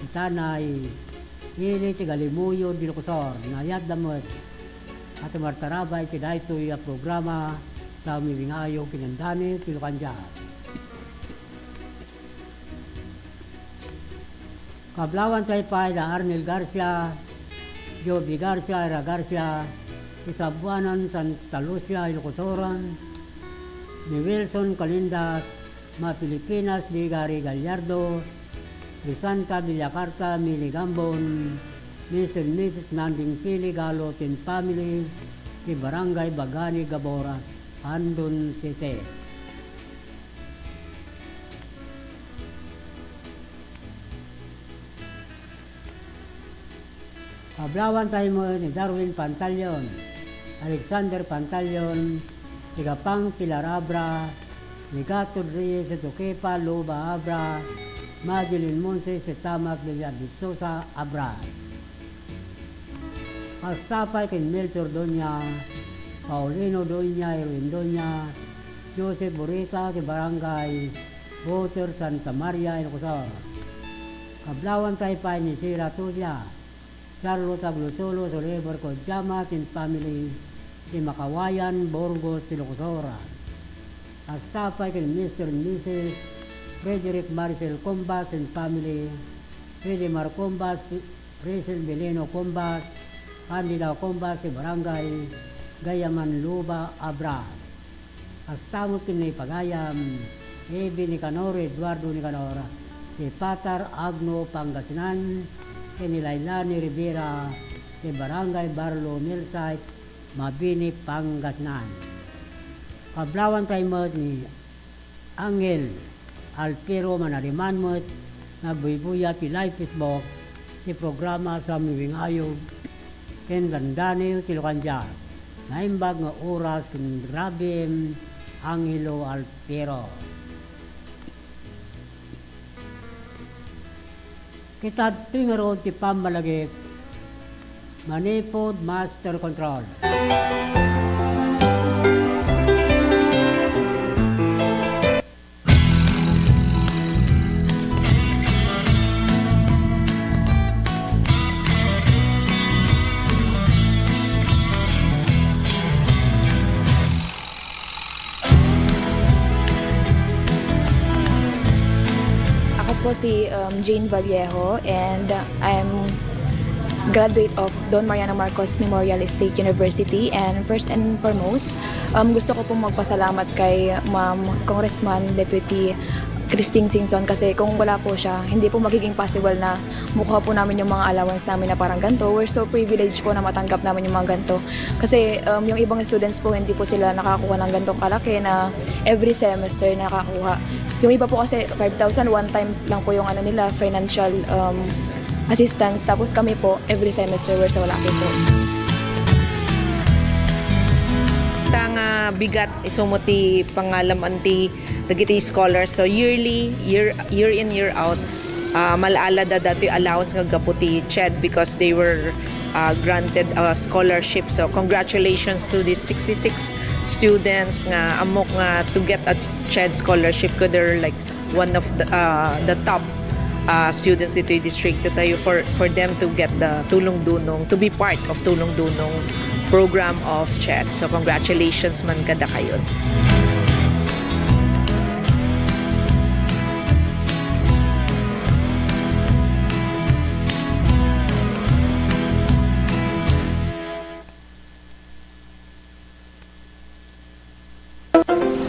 ti tanay, ili ti Galimuyod, Ilocos Sur, naayatda met a tumartarabay iti daytoy a programa sa Miming Ayog ken dandani ti Lukandia. Kablawan tayo pay da Arnel Garcia, Joby Garcia, Ira Garcia, ti Sabuanan, Santa Lucia, Ilocos Sur, ni Wilson Calindas, Ma Filipinas di Gary Gallardo, Crisanta Villacarta, Mili Gambon, Mister and Missus Nanding Pili Galo ken family, ti Barangay Bagani Gabor, Andon City. Kablawanta met ni Darwin Pantalion, Alexander Pantalion, Tigapang Pilar Abra, ni Gatod Reyes, Duquepa Luba Abra, Madeline Monse, Sitamak Villa de Sosa Abra. Kasta pay ken Melchor Doña, Paulino Doña, Erwin Doña, Joseph Burita, ti Barangay Boter Santa Maria, Ilocosur. Kablawanta pay ni Sira Tudia, Charlotte Aglusulos, Oliver Kojama, ken family, ti Makawayan, Burgos, Ilocosur. Kasta pay ken Mister and Missus Frederick Maricel Combas ken family, Freddy Mar Combas, Rachel Beleno Combas, Candida Combas, ti Barangay Gayaman Luba, Abra. Kasta met ken naipagayam, Evi Nicanor, Eduardo Nicanor, ti Patar, Agno, Pangasinan, ken ni Lailani Rivera, ti Barangay Barlo, Millsite, Mabini, Pangasinan. Kablawanta met ni Angel Alpero Manaliman met nga agbuybuya ti live Facebook ti programa Sammiwing Ayup ken Dandani ti Locandia. Naimbag nga oras ken rabii, Angelo Alpero. Kita ti ngarud ti pammalagip, Manipud Master Control. Ako po si, um, Jane Vallejo, and I'm graduate of Don Mariano Marcos Memorial State University. And first and foremost, um, gusto ko pong magpasalamat kay Ma'am Congressman Deputy Christine Singson, kasi kung wala po siya, hindi po magiging possible na makuha po namin yung mga allowance namin na parang ganito. We're so privileged po na matanggap namin yung mga ganito. Kasi, um, yung ibang students po, hindi po sila nakakuha ng ganitong kalaki na every semester nakakuha. Yung iba po kasi, five thousand, one time lang po yung ano nila, financial, um, assistance. Tapos kami po, every semester, we're so lucky po. Ta nga bigat, isu met ti pangalam-an ti dagiti scholars. So, yearly, year, year in, year out, ah, mal-ala da datoy allowance nga gapu ti CHED because they were, ah, granted a scholarship. So, congratulations to these sixty-six students nga ammok nga to get a CHED scholarship, 'cause they're, like, one of the, ah, the top, ah, students ditoy distrito tayo for, for them to get the Tulong Dunong, to be part of Tulong Dunong program of CHED. So, congratulations man kadakayo.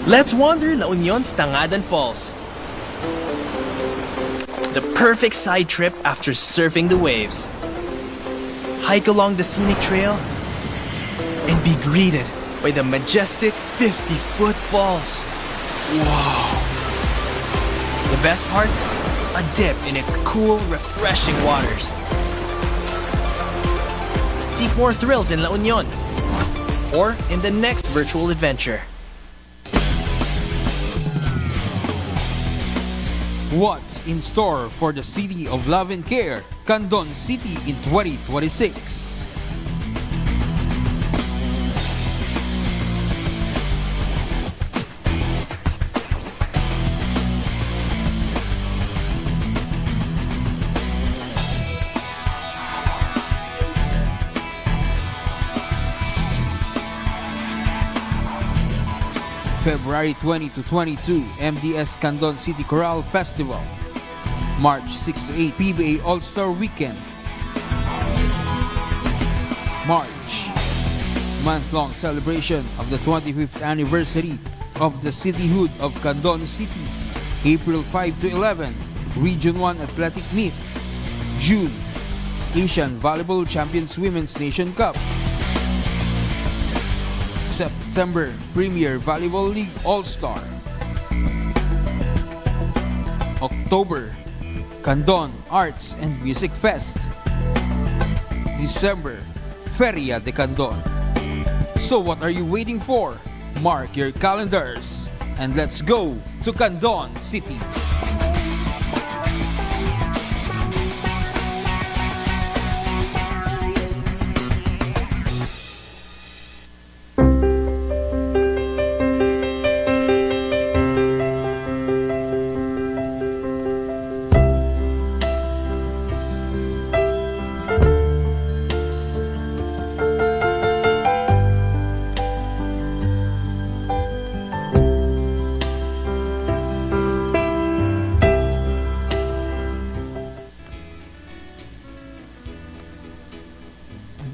Let's wander La Union's Tangadan Falls. The perfect side trip after surfing the waves. Hike along the scenic trail and be greeted by the majestic fifty-foot falls. Wow! The best part? A dip in its cool, refreshing waters. Seek more thrills in La Union or in the next virtual adventure. What's in store for the City of Love and Care, Candon City in twenty twenty-six? February twenty to twenty-two, M D S Candon City Chorale Festival. March six to eight, P B A All-Star Weekend. March, month-long celebration of the twenty-fifth anniversary of the cityhood of Candon City. April five to eleven, Region one Athletic Meet. June, Asian Volleyball Champions Women's Nation Cup. September, Premier Volleyball League All-Star. October, Candon Arts and Music Fest. December, Feria de Candon. So what are you waiting for? Mark your calendars and let's go to Candon City.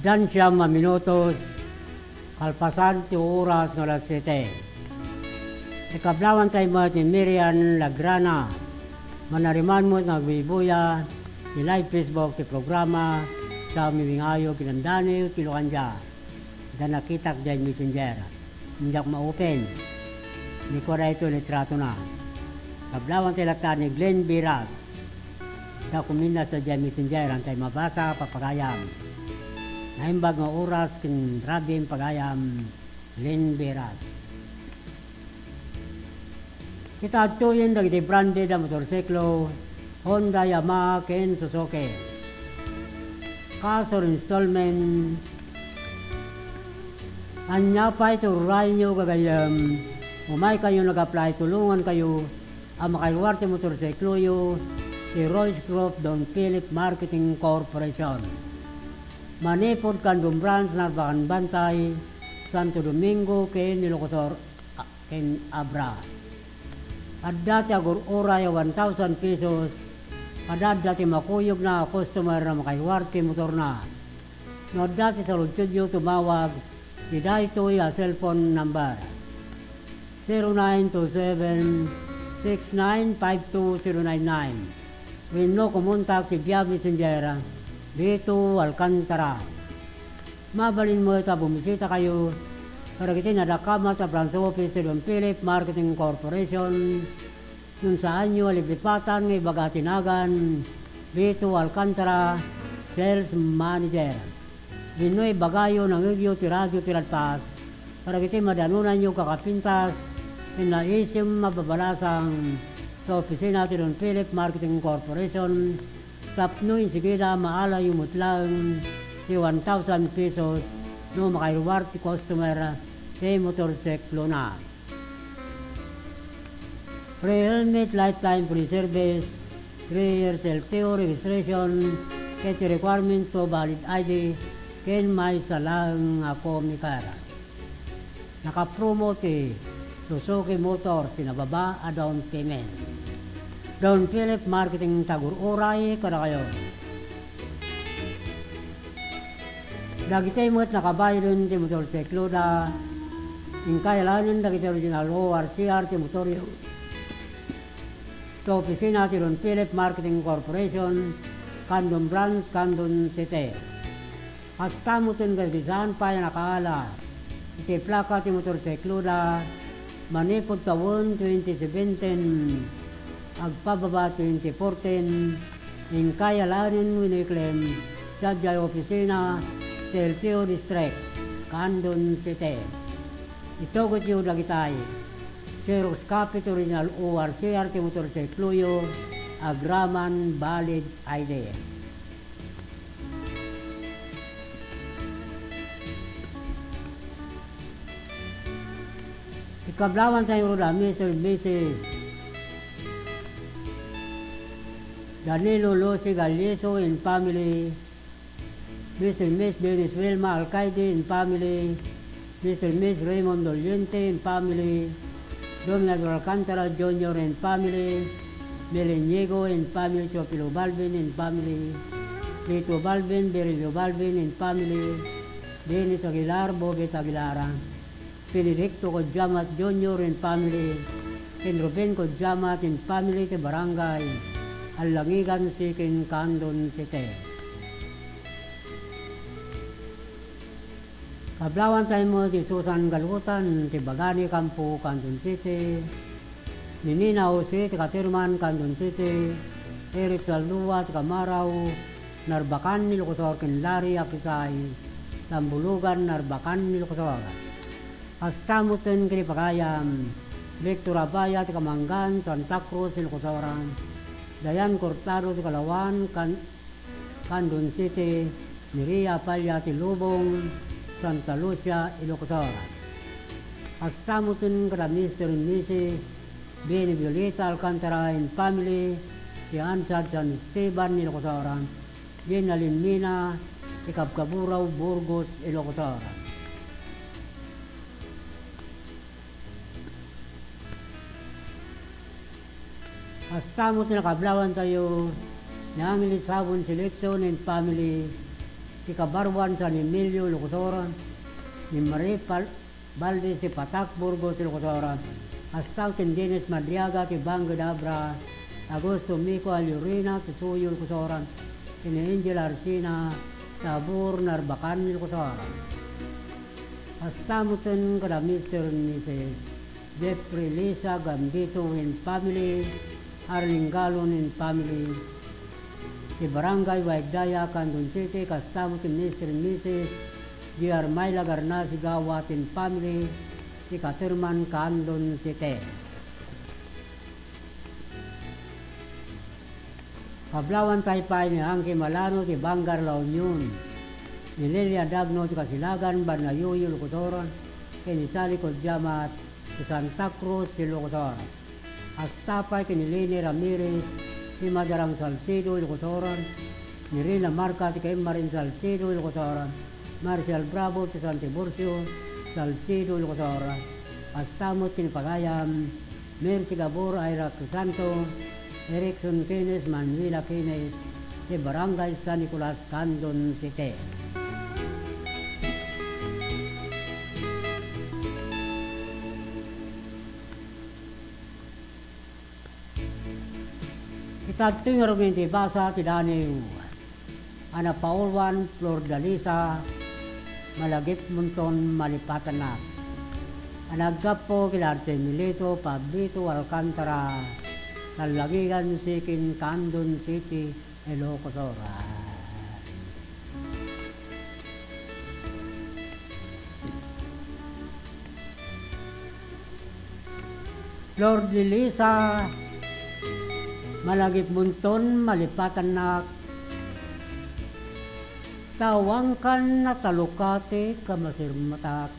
Addan siam a minutos, kalpasan ti oras nga alas siete. Ikablawantay met ni Miriam Lagrana. Manariman met nga agbuybuya ti live Facebook ti programa, sa Mimingayo Kinandaniw ti Lukandia. Ita nakitak diay messenger. Diak ma-open. Ni kua daytoy litratona. Kablawantay latta ni Glenn Viras. Ita kuminnas diay messenger, antay mabasa, papagayam. Naimbag nga oras ken rabii pagayam, Glenn Viras. Kita adtoyen dagiti branded a motorsiklo, Honda, Yamaha, ken Suzuki. Cash or installment, ania pay ti urayyo, gagayyem? Umaykayo nag-apply, tulongankayo a makailwar ti motorsikloyo ti Royce Group Don Philip Marketing Corporation. Manipud Candon Branch, Narbacan Bantay, Santo Domingo, ken Ilocos Sur, ken Abra. Adda ti agur-uray a one thousand pesos kada adda ti makuyogna a customer a makailwar ti motorna. No adda ti saludsodyo, tumawag iti daytoy a cellphone number, zero nine two seven, six nine five two zero nine nine, wenno kumontak ti via messenger, Vito Alcantara. Mabalin met a bumisitakayo kadagiti nadakamat a branch office ti Don Philip Marketing Corporation. No saanyo a liplipatan nga ibaga ti nagan, Vito Alcantara, Sales Manager. Wenno ibagayo, nangngegyo ti radio ti ladpas kadagiti madanonanyo kakapintas ken naisem a babalasang sa opisina ti Don Philip Marketing Corporation, tapno insigida, maalayo met laeng ti one thousand pesos no makailwar ti customer ti motorsiklona. Free helmet, lifetime free service, three years L T O registration, ket ti requirements to valid I D, ken maysa laeng a comic card. Nakapromo ti Suzuki Motors ti nababa a down payment. Don Philip Marketing, tagur-uray kadakayo. Dagiti met nakabaylen ti motorsikloda, inkay alaenen dagiti original O R C R ti motoryo. Ta opisina ti Don Philip Marketing Corporation, Candon Branch, Candon City. Kasta metten dagiti saan pay a nakaala iti plaka ti motorsikloda, manipud tawen twenty seventeen agpababa twenty fourteen, inkay alaenen wenno iklem sadiay opisina ti L T O District, Candon City. Itugotyo dagitay: xerox copy ti original O R C R ti motorsikloyo, agraman valid I D. Ikablawantay ngarud a Mister and Missus Danilo Lucy Galliso and family, Mister and Miss Dennis Wilma Alcaide and family, Mister and Miss Raymond Doliente and family, Dominador Alcantara Junior and family, Mel Inigo and family, Teofilo Balbin and family, Lito Balbin, Virilio Balbin and family, Dennis Aguilar, Bobet Aguilar, Benedicto Codiamat Junior and family, ken Ruben Codiamat and family ti Barangay Allangigan Sikin, Candon City. Kablawantay met ni Susan Galutan ti Bagani Campo, Candon City, ni Nina Jose ti Caterman, Candon City, Eric Saldua ti Camarao, Narbacan, Ilocos Sur, ken Larry Akisay, Tambulugan, Narbacan, Ilocos Sur. Kasta metten ken ni pagayam Victor Abaya ti Kamangan, Santa Cruz, Ilocos Sur, Dayan Cortado ti Kalawan, Can-, Candon City, Miria Palla ti Lubong, Santa Lucia, Ilocos Sur. Kasta metten kada Mister and Missus Benny Violeta Alcantara and family, ti Ansad San Esteban, Ilocos Sur, Jenalyn Mina ti Kabkaburao, Burgos, Ilocos Sur. Kasta met ti nakablawantayo ni Angeles Sabon Selection and family, ti Kabaruan San Emilio, Ilocos Sur, ni Marie Pal-, Valdez ti Patak, Burgos, Ilocos Sur, kasta ken Dennis Madriaga ti Bangked Abra, Augusto Mico Aliorina ti Suyo, Ilocos Sur, ken ni Angel Arsina ti Abur, Narbacan, Ilocos Sur. Kasta metten kada Mister and Missus Jeffrey Lisa Gambito and family, Arlene Galon and family, ti Barangay Waigdaya, Candon City, kasta met ken Mister and Missus J R Myla Garnasi Gawat and family, ti Caterman, Candon City. Kablawantay pay ni Angki Malano ti Bangar La Union, ni Lilia Dagno ti Kasilagan, Barrio Nuevo, Ilocos Sur, ken ni Sally Codiamat ti Santa Cruz, Ilocos Sur. Kasta pay ken ni Leni Ramirez ti Madarang, Salcedo, Ilocos Sur, ni Rina Marca ti Kaimarin, Salcedo, Ilocos Sur, Marcial Bravo ti San Tiburcio, Salcedo, Ilocos Sur. Kasta met ken ni pagayam Mercy Gabor, Ira Crisanto, Erickson Kenneth, Manuela Kenneth, ti Barangay San Nicolas, Candon City. Ita ditoy ngarud nga intibasa ti daniw a napauluan Flordalisa Malagip Monton Malipatannak, a naggapu ken Archimilito Pablito Alcantara, Tallangigan Sikin, Candon City, Ilocos Sur. Flordalisa, Malagip Monton Malipatannak, ta awankan a talukati ka masirmatak.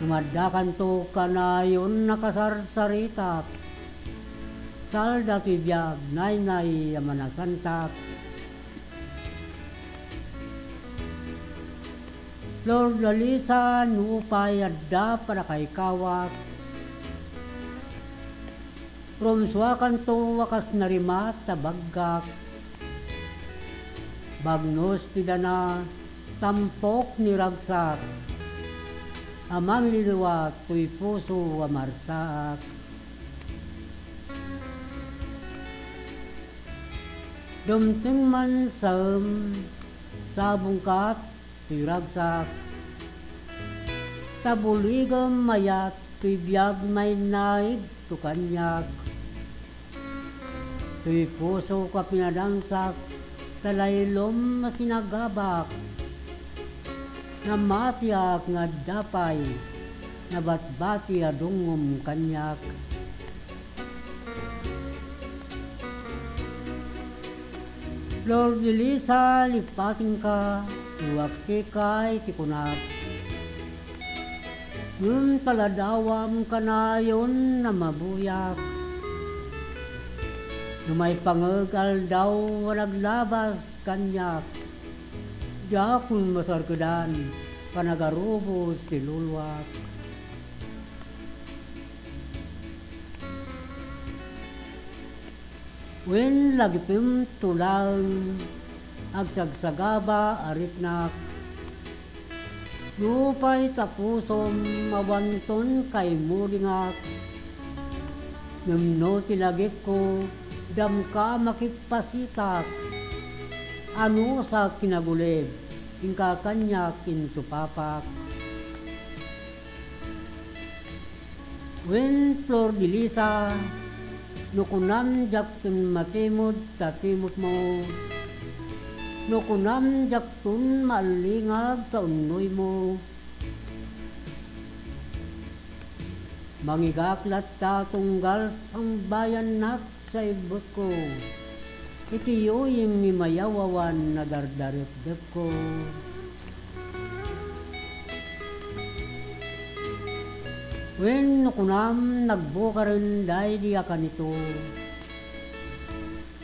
Ngem addakanto kanayon a kasarsaritak, salda ti biag naynay a manasantak. Flordalisa, nupay adda pannakaykawak, rumsuakanto a kas narimat a baggak. Bagnos ti dana, tampok ni ragsak, a mangliliwa toy puso a marsaak. Dumteng man saem, sabongkat toy ragsak, ta buligem mayat toy biag mainaig to kaniak. Toy pusok a pinadangsak, ta laylom a sinagabak. Namatiak nga adda pay nabatbati a dungngom kaniak. Flordalisa, lipatingka, iwaksikay ti kunak. Ngem paladawam kanayon a mabuyak. No maipangeg aldaw a naglabas kaniak, diakon masarkedan panagarubos ti luluak. Wen lagipem to laeng, agsagsagaba a riknak. Nupay ta pusom, awanton kaimudingak. Ngem no ti lagipko, damka makipasitak. Anusak kinagulib, inka kaniak insupapak. Wen, Flor de Lisa, no kunam diak matimud ta timudmo, no kunam diak maalingag ta unnoymo, mangigak latta tunggal sangbayannak sa ibbutko, iti uying ni mayawawan a dardarepdepko. Wen, no kunam nagbukaren daydi a kanito,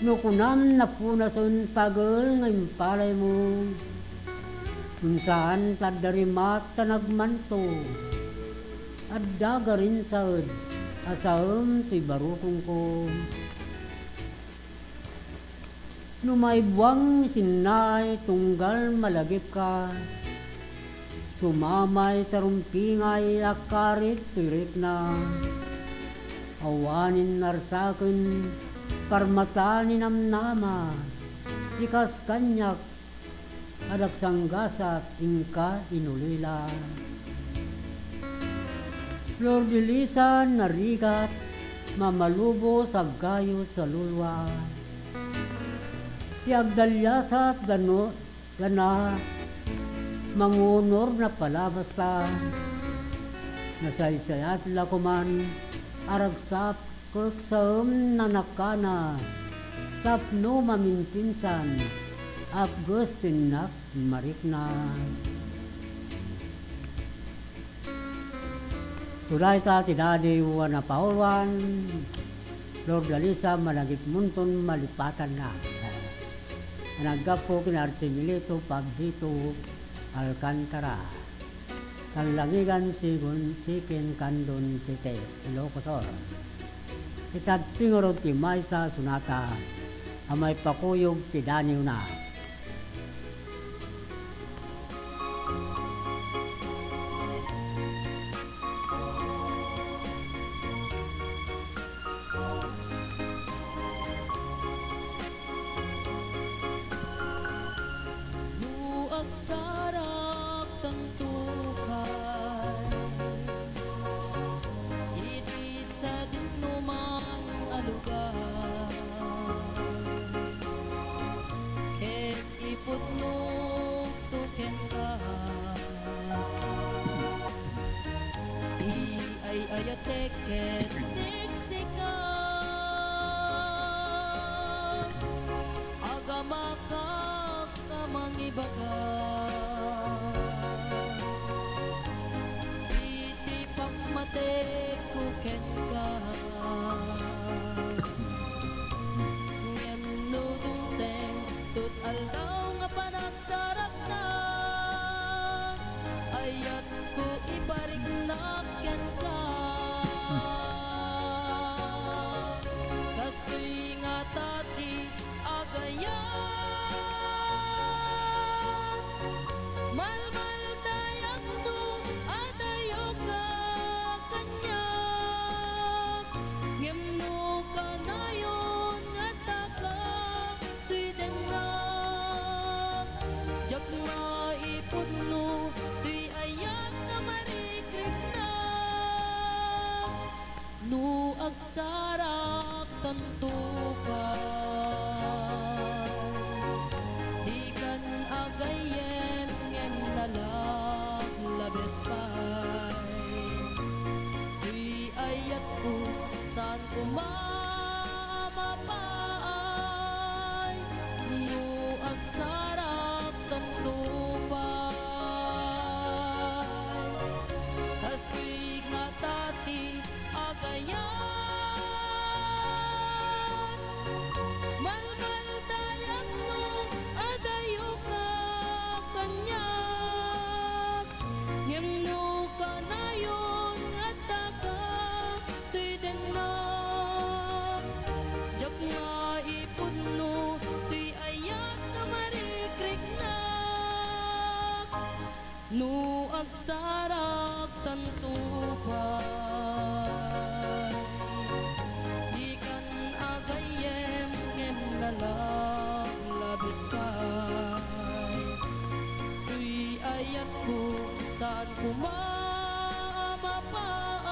no kunam napunasen pagel nga impalaymo, ngem saan ta adda rimak ta nagmanto, adda garinsaed a saem toy barukongko. No maibuang sinnaay tunggal malagipka, sumamay ta rumpingay a karit toy rikna. Awanen narsaken, parmata ni namnama, ti kas kaniak a dagsanggasak inka inulila. Flor de Lisa, narigat, mamalubos, aggayo sa lulua. Ti agdaliasat gano-, gana, mangunor na palabasta. Nasaysayat la koman a ragsap ket saem nanakana tapno maminpinsan, apges ti innak marikna. Tulayta ti dadiw a napauluan, Flor de Lisa, malagipmonton malipatanna. A naggapu ken Archimilito Pablito Alcantara. Tallangigan, Sigon, Siquijor, Candon City, Ilocos Sur. Itatteng ngarud ti maysa a sonata a maipakuyog ti daniwna. No agsarak tanto pay iti sadinoman a lugar, ket ipudnokto kenka ti ay-ayatek ket siksika. Agamakak a mangibaga iti pammatekko kenka. Ngem no dumteng ti aldaw nga panagsarakna, ayatko ipariknak kenka. Kastoy ngata ti agayat. Malmaldayak no addayoka kaniak, ngem no kanayon nga addaka toy dennak, diak maipudno toy ayat a marikriknak. No agsarak tanto pay, dikan agayyem ngem nalaklabes pay. Toy ayatko, saan koma a mapaay. No agsarak tanto pay, kastoy ngata ti agayat. Malmaldayak no addayoka kaniak, ngem no kanayon nga addaka toy dennak, diak maipudno toy ayat a marikriknak. No agsarak tanto pay, Koma a mapaay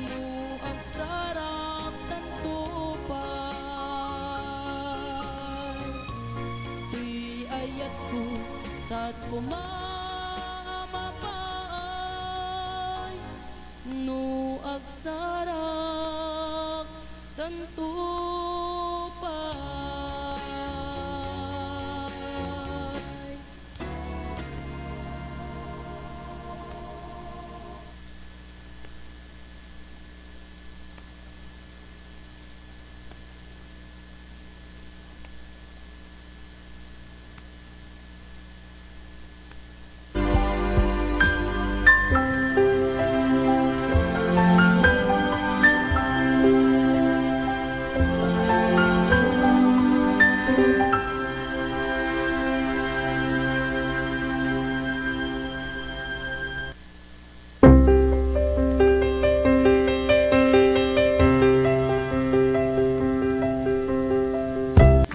no agsaraktanto pay. Toy ayatko, saanko koma a mapaay no agsaraktanto pay.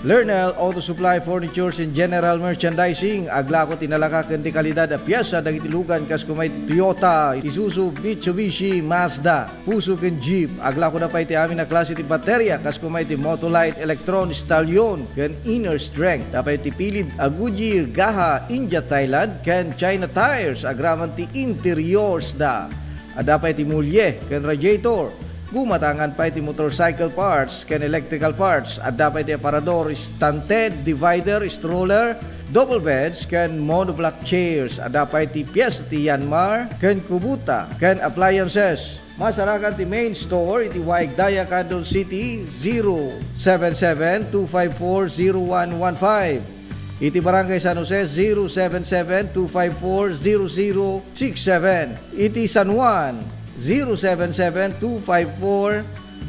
Lernel Auto Supply Furnitures and General Merchandising, aglako ti nalaka ken ti kalidad a piesa dagiti lugan kas koma iti Toyota, Isuzu, Mitsubishi, Mazda, Fuso ken Jeep. Aglako da pay ti amin a klase ti bateria kas koma iti Motolite, Electron, Stallion, ken Inner Strength. Adda pay ti pilid a Goodyear, Gaha, India Thailand, ken China tires agraman ti interiors da. Adda pay ti mulye ken radiator. Gumatangan pay ti motorcycle parts ken electrical parts. Adda pay ti aparador, stand, divider, stroller, double beds, ken monoblock chairs. Adda pay ti piesta ti Yanmar ken Kubota ken appliances. Masarakan ti main store iti Waig Daya, Candon City, zero seven seven two five four zero one one five. Iti Barangay San Jose, zero seven seven two five four zero zero six seven. Iti San Juan, zero seven seven two five four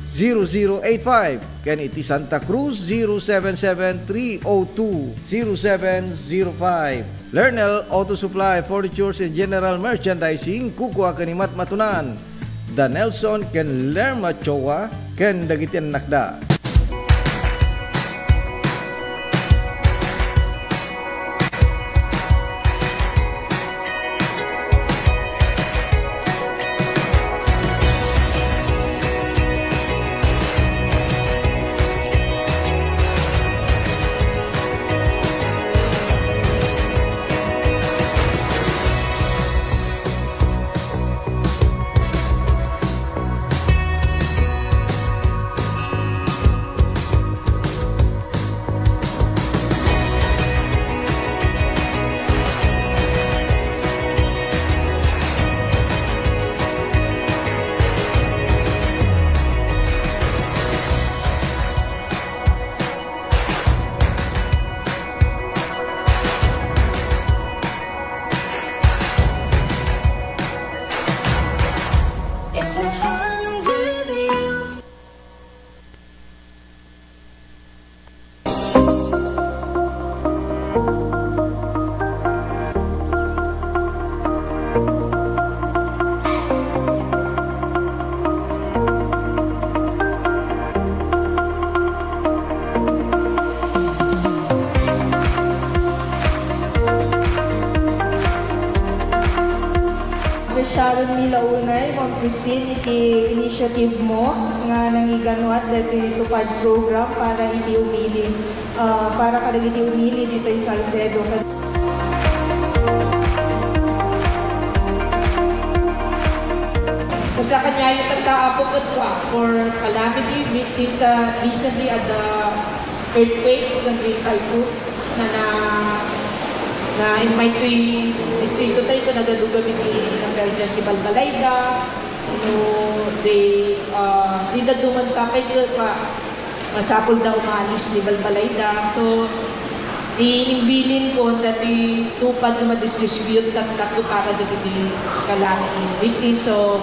zero zero eight five. Ken iti Santa Cruz, zero seven seven three oh two zero seven zero five. Lernel Auto Supply, Furnitures and General Merchandising, kukua ken ni Matmatunan, da Nelson ken Lerma Choa, ken dagiti annakda. It's more fun with you. Miss Sharon Mila Unay, Ma'am Christine, iti initiative mo nga nangiganuat daytoy tupad program para iti umili, ah, para kadagiti umili ditoy Salcedo. Kasla kaniayo tatta, Apo, ket for calamity victims ta recently adda earthquake ken great typhoon na, na, na-invite toy distrito tayo ken nagadugan iti Naperdian ti Balbalayda, no, they, ah, dida duman sapay ket pa-, masapul da umalis ti Balbalayda. So, ti imbilin ko, dati tupad nga ma-distribute tatta para dagiti kalaki. Victim, so,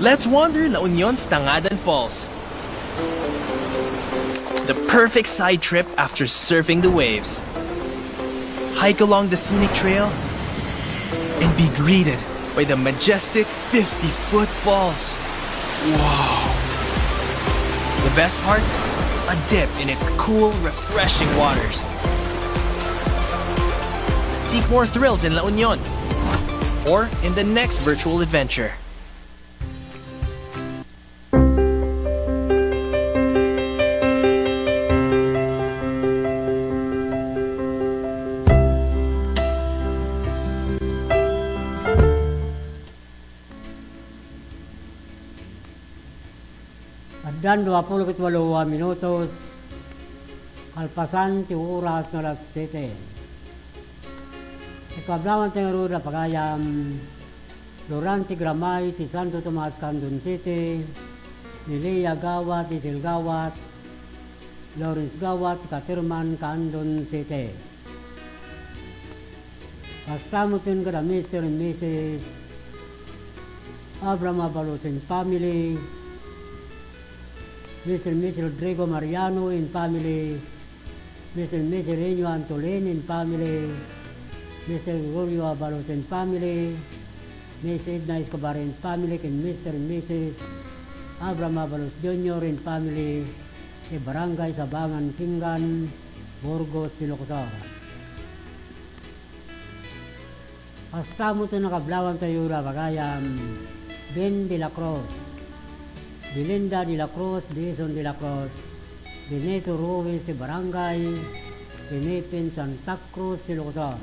Let's wander La Union's Tangadan Falls. The perfect side trip after surfing the waves. Hike along the scenic trail and be greeted by the majestic fifty-foot falls. Wow! The best part? A dip in its cool, refreshing waters. Seek more thrills in La Union or in the next virtual adventure. Addan dua pulo ket walo a minutos, kalpasan ti oras nga alas siete. Ikablawanta ngarud a pagayam, Loran ti Gramay ti Santo Tomas, Candon City, ni Lea Gawat, Isel Gawat, Lawrence Gawat, Caterman, Candon City. Kasta metten kada Mister and Missus Abraham Abalos and family, Mister and Missus Rodrigo Mariano and family, Mister and Missus Reno Antolin and family, Mister Gregorio Abalos and family, Miss Edna Escobar and family, ken Mister and Missus Abraham Abalos Junior and family, ti Barangay Sabangan, Kingan, Burgos, Ilocos Sur. Kasta metten a kablawanta ngarud a pagayam, Ben de la Cruz, Belinda de la Cruz, Dison de la Cruz, Benito Ruiz ti Barangay Pinipen, Santa Cruz, Ilocos Sur.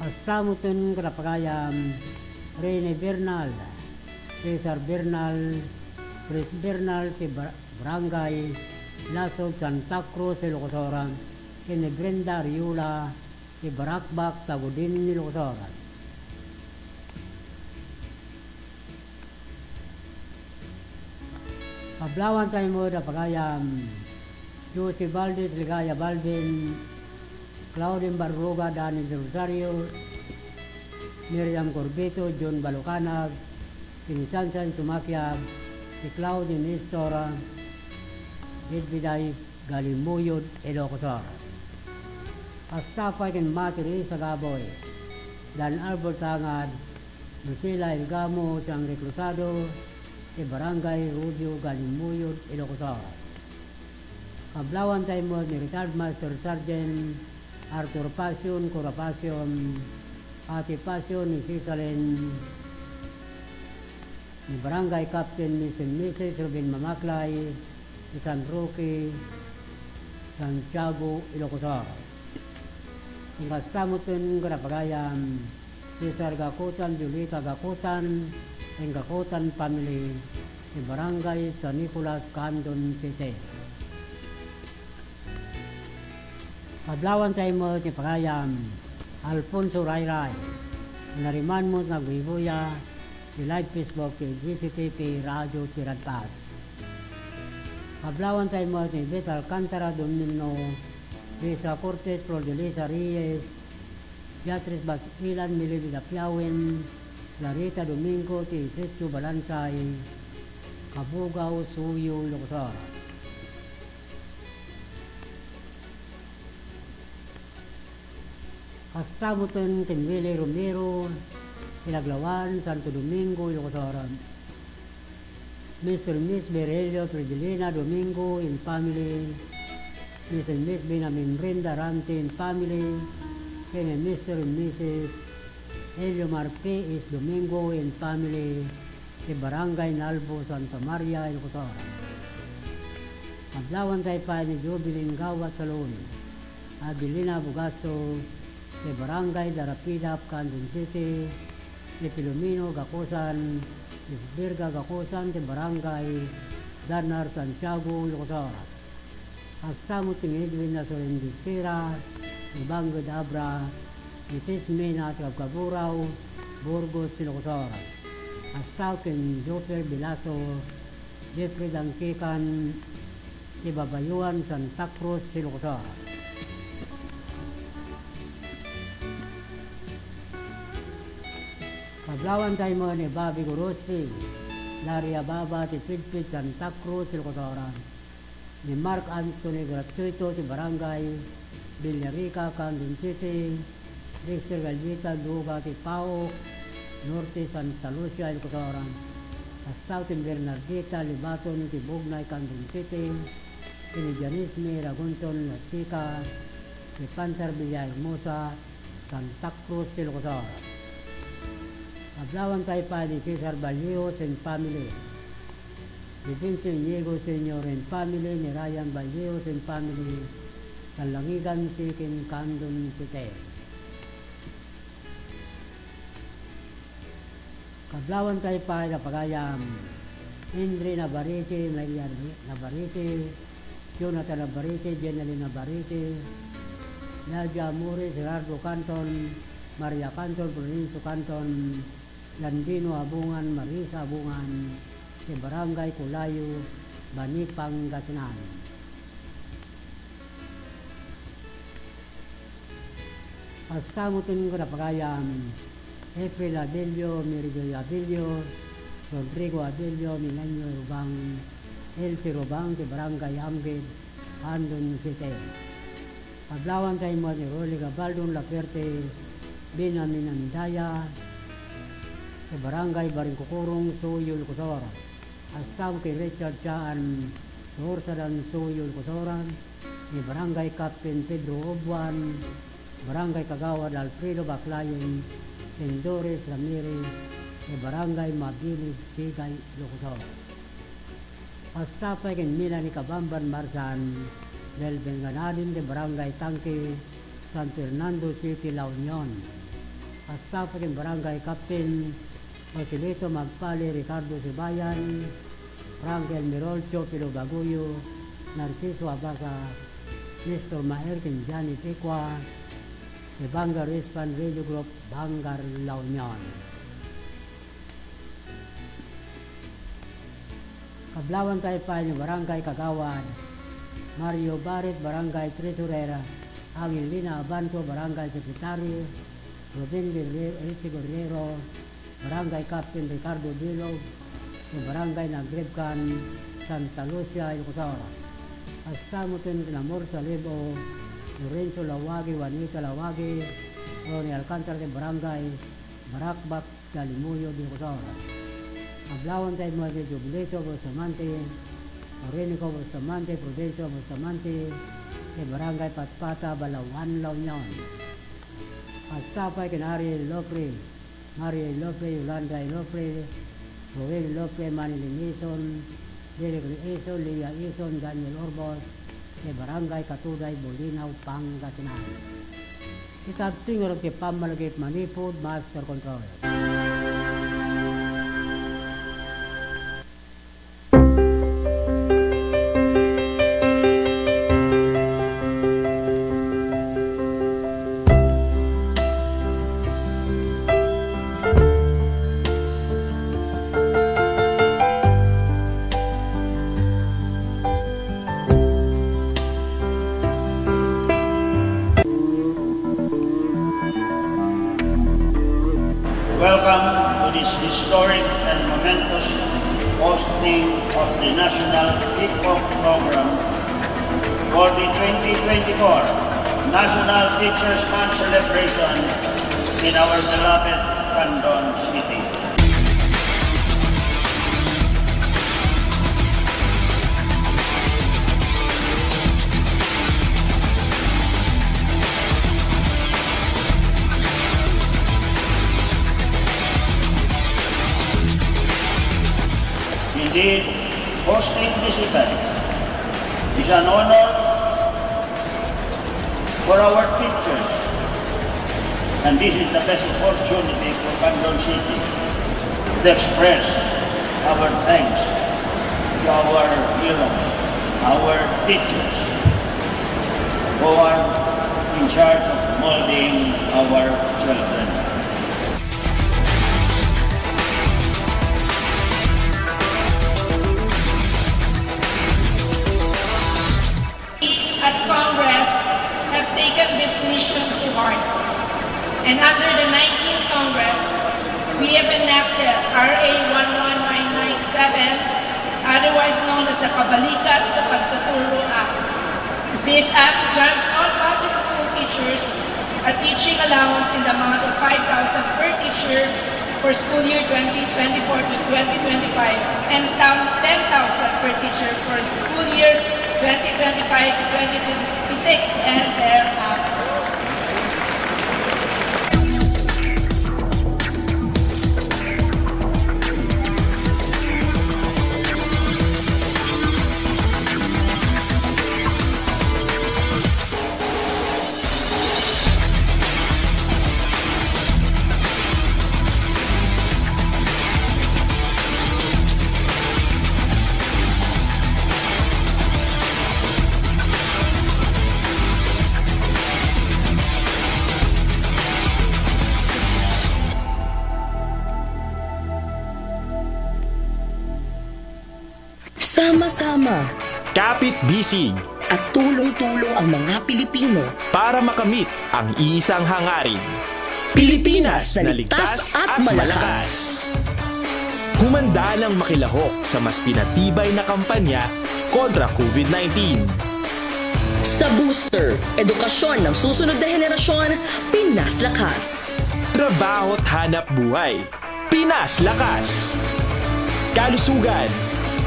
Kasta metten kada pagayam, Rene Bernal, Cesar Bernal, Chris Bernal ti Bar-, Barangay Lasog, Santa Cruz, Ilocos Sur, ken ni Brenda Ariola, ti Baracbac, Tagudin, Ilocos Sur. Kablawanta met a pagayam, Josie Valdez, Ligaya Balvin, Claudine Barruga, Daniel Rosario, Miriam Corbito, John Balucanag, ken ni Sansan Sumakiab, ni Claudine Nestor, Edvidice Galimuyod, Ilocos Sur. Kasta pay ken Mati Reyes Agaboy, Dan Arbol Tangad, Lucila Ilgamo, Sangre Cruzado, ti Barangay Rubio, Galimuyod, Ilocos Sur. Kablawanta met ni Retired Master Sergeant Arthur Pasion, Cora Pasion, Ate Pasion, ni Cisalin, ni Barangay Captain Mister and Missus Ruben Mamaklay, ti San Roque, Santiago, Ilocos Sur. Ken kasta metten kada pagayam, Cesar Gakutan, Julita Gakutan, ken Gakutan family, ti Barangay San Nicolas, Candon City. Kablawanta met ti pagayam, Alfonso Rayray, nariman met nga agbuybuya ti live Facebook ti G C T P Radio Tiradpas. Kablawanta met ni Beth Alcantara Domino, Lisa Cortez, Flor de Lisa Reyes, Beatriz Basilan, Melibet Apiawen, Clarita Domingo, ti Sitio Balansay, Kabugao, Suyo, Ilocos Sur. Kasta metten ken Willie Romero, ti Laglawan, Santo Domingo, Ilocos Sur. Mister and Miss Virgilio Fridolina Domingo and family, Mister and Miss Benjamin Brenda Rante and family, ken ni Mister and Missus Eliomar P S Domingo and family, ti Barangay Nalbo, Santa Maria, Ilocos Sur. Kablawanta pay ni Jubilin Gawat Salon, Adelina Bugasto, ti Barangay Darapidap, Candon City, ni Filomeno Gakusan, Isberga Gakusan, ti Barangay Danar, Santiago, Ilocos Sur. Kasta met ni Edwin Nasorin Disquera, ni Bangked Abra, ni Tismina ti Kabkaburaw, Burgos, Ilocos Sur. Kasta ken Joper Bilaso, Jeffrey Dangkikan, ti Babayuan, Santa Cruz, Ilocos Sur. Kablawanta met ni Bobby Gorospe, Daria Baba, ti Pidpid, Santa Cruz, Ilocos Sur. Ni Mark Anthony Gratuito, ti Barangay Villarica, Candon City, Esther Galvita Duga, ti Paok Norte, Santa Lucia, Ilocos Sur. Kasta ti Bernardita Libaton ti Bugnay, Candon City, ti Medianisme Ragonton Lachica, ti Pantar Villahermosa, Santa Cruz, Ilocos Sur. Kablawanta pay ni Cesar Vallejo and family, ni Vince Iñigo Senior and family, ni Ryan Vallejo and family, Talangigan City, Candon City. Kablawanta pay a pagayam, Henry Navarrete, Maria Navarrete, Jonathan Navarrete, Jenalyn Navarrete, Nadia Amores, Gerardo Canton, Maria Canton, Florencio Canton, Landino Abungan, Marisa Abungan, ti Barangay Colayo, Bani, Pangasinan. Kasta met ti napagayam, April Abilio, Mary Joy Abilio, Rodrigo Abilio, Milenio Rubang, Elsie Rubang, ti Barangay Amgid, Candon City. Kablawanta met ni Rolly Gabaldon Lafuerte, Benjamin Andaya, ti Barangay Baringkukurong, Suyo, Ilocos Sur. Kasta met ni Richard Chaan Sorsadan, Suyo, Ilocos Sur, ni Barangay Captain Pedro Obuan, Barangay Kagawad Alfredo Baclayon, and Doris Ramirez, ni Barangay Mabilib, Sigay, Ilocos Sur. Kasta pay ken Melanie Kabamban Marsan, Delben Ganadin, ti Barangay Tangke, San Fernando City, La Union. Kasta pay ken Barangay Captain Joselito Magpale, Ricardo Sibayan, Frank Elmirol, Teofilo Baguyo, Narciso Abasa, Nestor Maer, ken Johnny Pecua, ti Bangar Respan Radio Group, Bangar, La Union. Kablawanta pay ni Barangay Kagawad Mario Barit, Barangay Treasurer, Angelina Abanco, Barangay Secretary, Ruben Guerre-, Richie Guerrero, Barangay Captain Ricardo Bilog, ti Barangay Nagribkan, Santa Lucia, Ilocos Sur. Kasta met ti kinamor sa lib-o, Lorenzo Lawagi, Juanita Lawagi, Ronnie Alcantara, ti Barangay Baracbac, Dalimuyo, Ilocos Sur. Kablawanta met ni Jubilito Bustamante, Orinico Bustamante, Prudencio Bustamante, ti Barangay Patpata, Balaoan, La Union. Kasta pay ken Ariel Lopre, Mario Lopre, Yolanda Lopre, Roel Lopre, Manilyn Ison, Derek Ison, Leah Ison, Daniel Orbos, ti Barangay Katuday, Bolinao, Pangasinan. Ikaduato nga rugit ti pammalagip, Manipud Master Control. Welcome to this historic and momentous hosting of the National Kickoff Program for the twenty twenty-four National Teachers' Month celebration in our beloved Candon City. Indeed, hosting this event is an honor for our teachers, and this is the best opportunity for Candon City to express our thanks to our heroes, our teachers, who are in charge of molding our children. We at Congress have taken this mission to heart, and under the nineteenth Congress, we have enacted R A one one nine nine seven, otherwise known as the Kabalikat sa Pagtuturo Act. This act grants all public school teachers a teaching allowance in the amount of five thousand per teacher for school year twenty twenty-four to twenty twenty-five, and tam-, ten thousand per teacher for school year twenty twenty-five to twenty twenty-six and thereafter. Sama-sama. Kapit-bisig. At tulong-tulong ang mga Pilipino. Para makamit ang iisang hangarin. Pilipinas na ligtas at malakas. Humanda nang makilahok sa mas pinatibay na kampanya kontra COVID nineteen. Sa Booster, edukasyon ng susunod na henerasyon, Pinas Lakas. Trabaho't hanap buhay. Pinas Lakas. Kalusugan,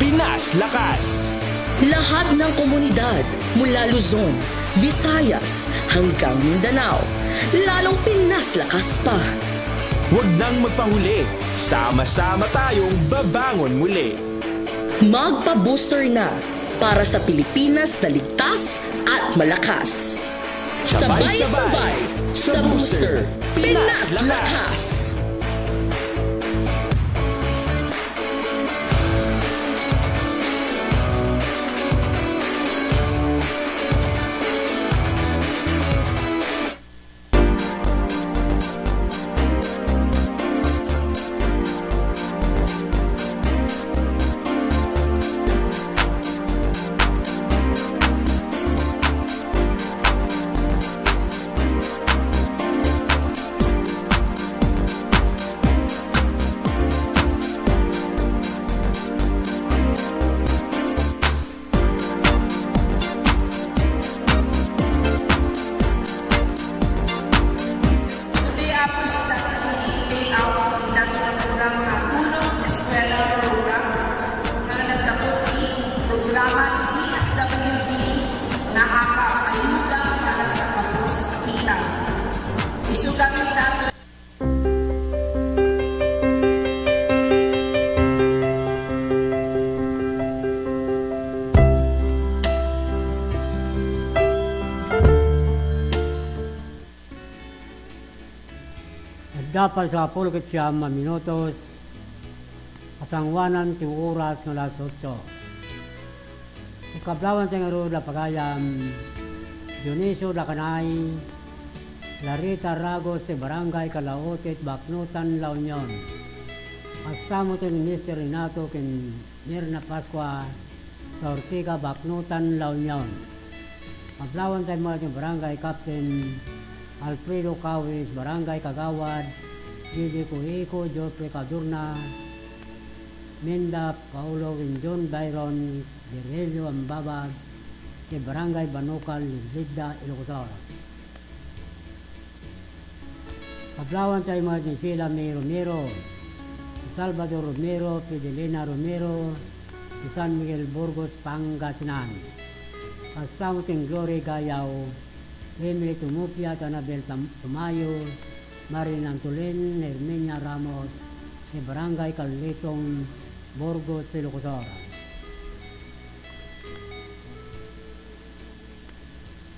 Pinas Lakas. Lahat ng komunidad, mula Luzon, Visayas, hanggang Mindanao, lalong Pinas Lakas pa. Huwag nang magpahuli, sama-sama tayong babangon muli. Magpa-booster na para sa Pilipinas na ligtas at malakas. Sabay-sabay sa Booster, Pinas Lakas! Today, Apo, isuda ti payout iti daytoy a programa nga Tulong Eskwela Program nga naggapu ti programa ti D S W D nga AKAP, Ayuda para sa Kapos Kita. Isu kami daytoy. Adda pay sangapulo ket siam a minutos a sanguanan ti oras nga alas otso. Iti kablawanta ngarud a pagayam, Dionisio Dacanay, Clarita Ragos ti Barangay Kalaotit, Baknotan, La Union. Kasta met ni Mister Renato ken Mirna Pascua, Ortega, Baknotan, La Union. Kablawanta met ni Barangay Captain Alfredo Cawis, Barangay Kagawad Gigi Cuico, Geoffrey Cadorna, Minda Paolo, ken John Byron Virgilio Ambabag, ti Barangay Banukal, Ligligda, Ilocos Sur. Kablawanta met ni Sheila May Romero, ni Salvador Romero, Fidelina Romero, ti San Miguel, Burgos, Pangasinan. Kasta met ni Glory Gayaw, Emily Tumupia, Anabel Tam-, Tumayo, Marilyn Antolin, Herminia Ramos, ti Barangay Carletong, Burgos, Ilocos Sur.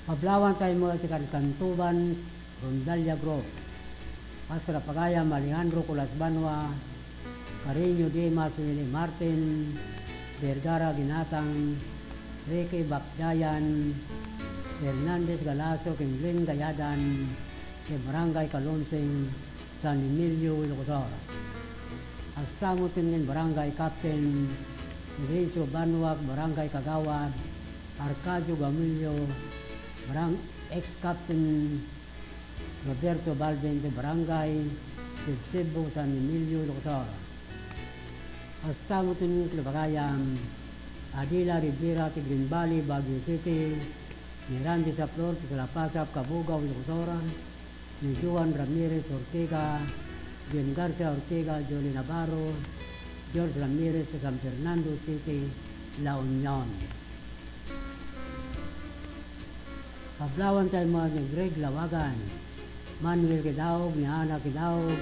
Kablawanta met ti Karikantuban Rondalia Group. Kas kadagiti pagayam, Alejandro Colas Banua, Carreño Dimas, Willie Martin, Vergara Ginatang, Ricky Bakdayan, Hernandez Galacio, ken Glenn Gayadan, ti Barangay Kalonsing, San Emilio, Ilocos Sur. Kasta met ni Barangay Captain Florencio Banuac, Barangay Kagawad Arcadio Gamillo, Barang-, ex-Captain Roberto Balvin ti Barangay Sibsibbo, San Emilio, Ilocos Sur. Kasta met ti pagayam, Adela Rivera ti Green Valley, Baguio City, ni Randy Saplor ti Salapasap, Cabugao, Ilocos Sur, ni Joan Ramirez Ortega, Jun Garcia Ortega, Jolie Navarro, George Ramirez, San Fernando City, La Union. Kablawan tayo met ni Greg Lawagan, Manuel Kidaog, ni Ana Kidaog,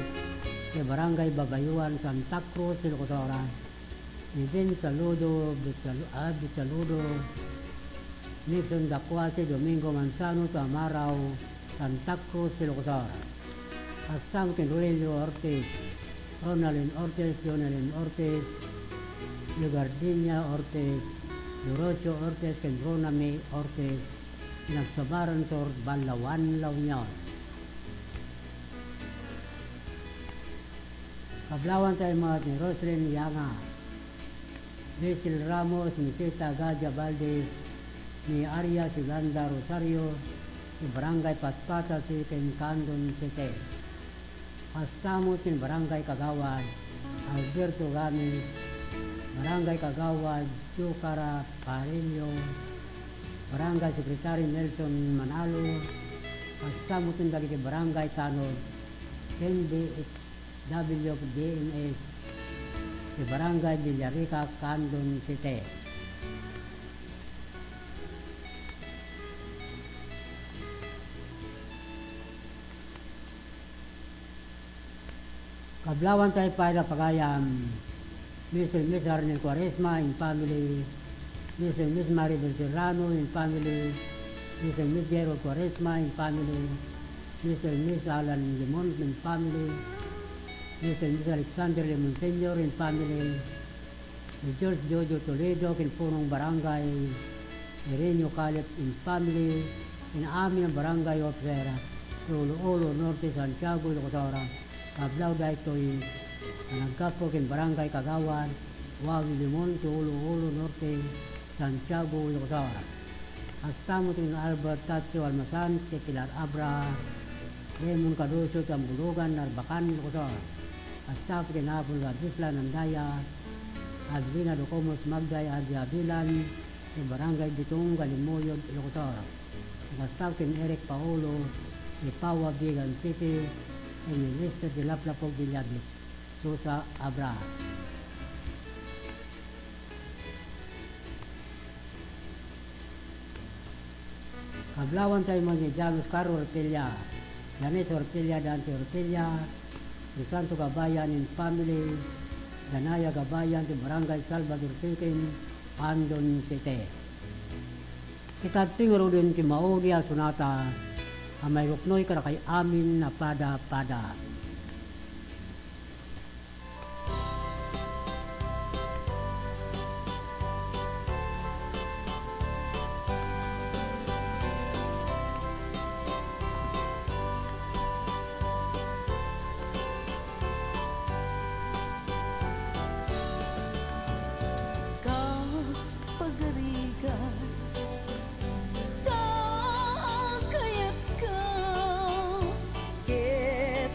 ti Barangay Babayuan, Santa Cruz, Ilocos Oras. Ni Ben Saludo, Bitsalu-, ah, Bitsaludo, Nixon Dacuase, Domingo Manzano, Tamarao, Santa Cruz, Ilocos Oras. Kasta met ni Rolelio Ortiz, Ronaldin Ortiz, Jonelin Ortiz, Legardinia Ortiz, Dorocio Ortiz, ken Rona May Ortiz, Nagsabaran Sur, Balaoan, La Union. Kablawan tayo met ni Roslyn Yanga, Basil Ramos, Misita Gadia Valdez, ni Arias Yolanda Rosario, ni Barangay Patpata, Siquem, Candon City. Kasta met ni Barangay Kagawad Alberto Gamis, Barangay Kagawad Jocara Pareño, Barangay Secretary Nelson Manalo, kasta met dagiti barangay tanod ken D H W D M S ti Barangay Villarica, Candon City. Kablawan tayo pay la pagayam, Mister Miss Arnel Cuaresma and family, Mister Miss Maribel Serrano and family, Mister Miss Gerald Cuaresma and family, Mister Miss Alan Limon and family, Mister Miss Alexander Limon Senior and family, ni George Jojo Toledo ken punong barangay, Irenio Caleb and family, ken amin a barangay officer ti Ulu-Ulu Norte, Santiago, Ilocos Oras. Kablaw daytoy a naggapu ken Barangay Kagawad Wawi Limon ti Ulu-Ulu Norte, Santiago, Ilocos Oras. Kasta met ni Albert Tacho Almasan ti Pilar Abra, Raymond Caducio ti Ambulogan, Narbacan, Ilocos Oras. Kasta met ni Apollo Abisla Nandaya, Adelina Docomos Magday, Adi Abilan, ti Barangay Bitong, Galimoyod, Ilocos Oras. Kasta met ni Eric Paolo, ti Paua, Vigan City, ken ni Lester ti Laplapog, Villabis, Susa, Abra. Kablawan tayo met ni Janos Caro Orpilla, Janice Orpilla, Dante Orpilla, Crisanto Gabayan and family, Danaya Gabayan ti Barangay Salvador Siquem, Candon City. Iti kadto ngaruden ti maudi a sonata a mairuknoy kadakay amin a pada-pada. Kas pagarigan, ta kayatko, ket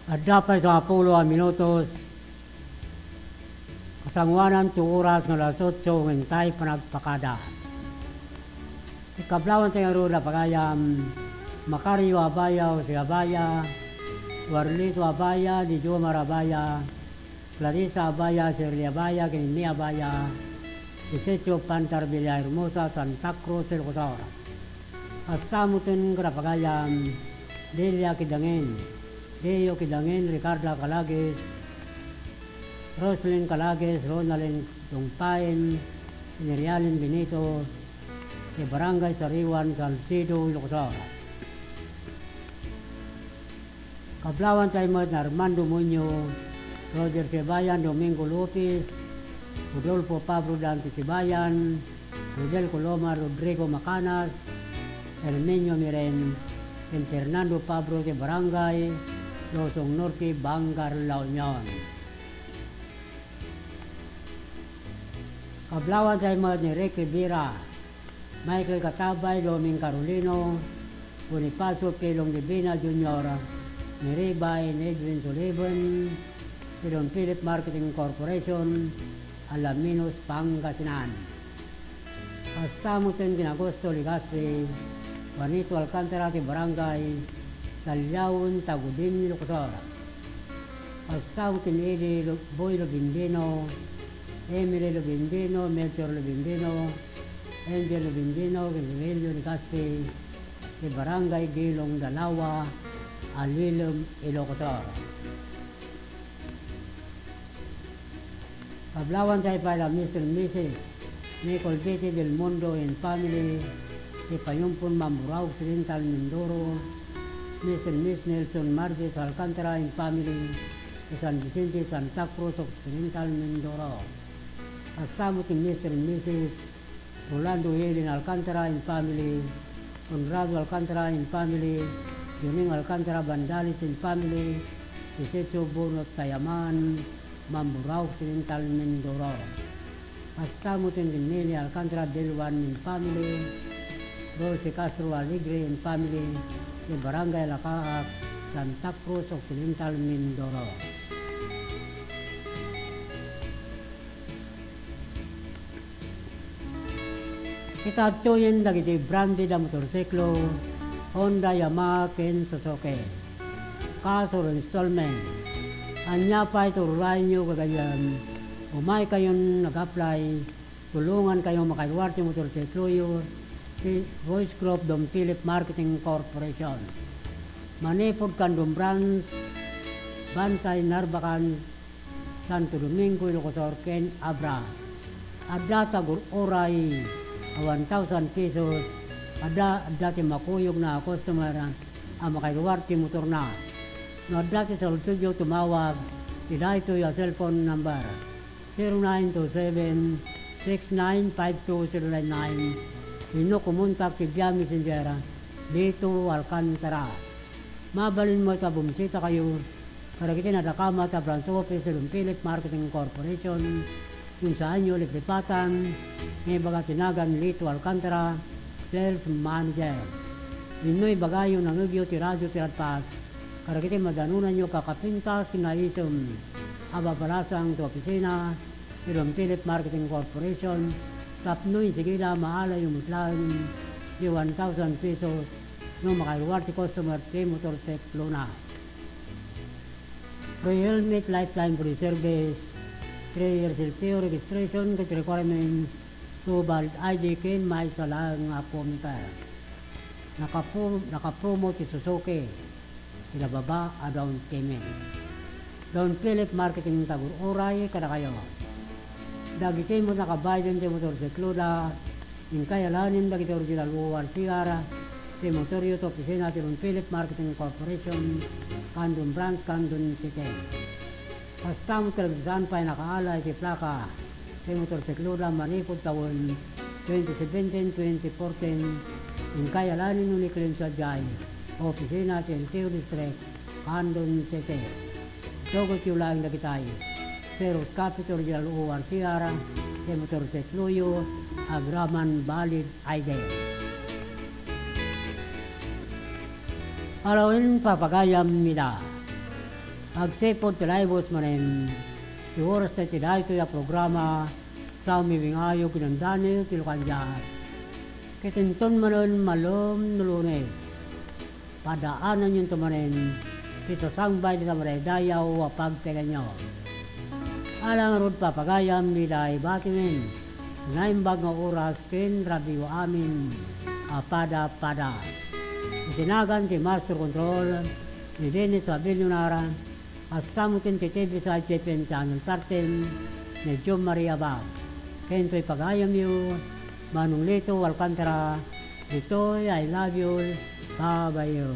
Adda pay sangapulo a minutos, kasangoanan to oras nga alas otso nga intay panagpakada. Ti kablawanta ngarud a pagayam, Macario Abaya, Jose Abaya, Warlito Abaya, Dijomar Abaya, Clarissa Abaya, Shirley Abaya, ken Inmi Abaya, ti Sitio Pantar Villahermosa, Santa Cruz, Ilocos Sur. Kasta metten kada pagayam, Delia Kidangin, Deo Kidangin, Ricarda Calagues, Roslyn Calagues, Ronaldin Dongpain, Inerialin Benito, ti Barangay Sariwan, Salcedo, Ilocos Sur. Kablawanta met ni Armando Muñoz, Roger Sebayan, Domingo Lopez, Rodolfo Pablo Dante Sebayan, Rodel Coloma, Rodrigo Macanas, Herminio Miren, ken Fernando Pablo ti Barangay Luzon Norte, Vanguard, La Union. Kablawanta met ni Rick Rivera, Michael Katabay, Doming Carolino, Bonifacio Pilong Divina Junior, Miriba and Edwin Sullivan, ti Don Philip Marketing Corporation, Alaminos, Pangasinan. Kasta metten ken Augusto Legaspi, Juanito Alcantara ti Barangay Taliaon, Tagudin, Ilocos Sur. Kasta metten ken Eli Lo-, Boy Lubindino, Emily Lubindino, Melchor Lubindino, Angel Lubindino, ken Rogelio Legaspi, ti Barangay Gilong Dalawa, Alilem, Ilocos Sur. Kablawanta pay la Mister and Missus Nicole Betty Del Mundo and family, ti Payumpon, Mamburao Occidental, Mindoro, Mister and Miss Nelson Marges Alcantara and family, ti San Vicente, Santa Cruz Occidental, Mindoro. Kasta met ni Mister and Missus Rolando Helen Alcantara and family, Conrado Alcantara and family, Juning Alcantara Bandales and family, ti Sitio Bunot Tayaman, Mamburao Occidental, Mindoro. Kasta metten ken Nelly Alcantara Delwan and family, Dulce Castro Alegre and family, ti Barangay Lacaag, Santa Cruz Occidental, Mindoro. Ita adtoyen dagiti branded a motorsiklo, Honda, Yamaha, ken Suzuki. Cash or installment. Ania pay ti uray-uray gagayyem? Umaykayon nag-apply, tulongankayo makairuar ti motorsikloyo ti Voice Group Don Philip Marketing Corporation. Manipud Candon Branch, Bantay, Narbacan, Santo Domingo, Ilocos Sur, ken Abra. Adda ti agur-uray a one thousand pesos, adda, adda ti makuyogna a customer a makairuar ti motorna. No adda ti saludsodyo, tumawag ti daytoy a cellphone number, zero nine two seven, six nine five two zero nine nine, wenno kumontak ti via messenger, Lito Alcantara. Mabalin met a bumisitakayo kadagiti nadakamat a branch office ti Don Philip Marketing Corporation, ngem saanyo liplipatan nga ibaga ti nagan Lito Alcantara, Sales Manager. Wenno ibagayo, nangngegyo ti radio ti Radpas kadagiti madanonanyo a kakapintas ken naisem a babalasang ti opisina ti Don Philip Marketing Corporation tapno insigida, maalayo met laeng ti one thousand pesos no makairuar ti customer ti motorsiklona. Free helmet, lifetime free service, three years L T O registration ket requirements, two valid I D ken maysa laeng nga commit. Nakapro-, nakapromo ti Suzuki. Kinababa a down payment. Don Philip Marketing ti agur-uray kadakayo. Dagiti met nakabayden ti motorsikloda, inkay alaenen dagiti original O R C R ti motoryo ti opisina ti Don Philip Marketing Corporation, Candon Branch, Candon City. Kasta met kadagiti saan pay nakaala iti plaka ti motorsikloda manipud tawen twenty seventeen, twenty fourteen, inkay alaenen wenno i-claim sadiay opisina ti L T O District, Candon City. Isugatyo laeng dagitay, xerox copy ti original O R C R ti motorsikloyo, agraman valid I D. Alawen, papagayam ida. Agsipud ti laibus manen ti oras tayo ti daytoy a programa, sa umiwingayo ken Daniel ti Lukandias. Ket inton manen malem no Lunes, padaananyonto manen ti sasangbay dita madaydayaw a pagtenggenyo. Ala ngarud papagayam dita ibatimin, naimbag nga oras ken radioamin a pada-pada. Iti nagan ti Master Control, ni Dennis Abellionar, kasta met ken ti T V side F M Channel thirteen, ni Jom Maria Bag. Ken toy pagayamyo, Manong Lito Alcantara, ditoy I love you, babayo.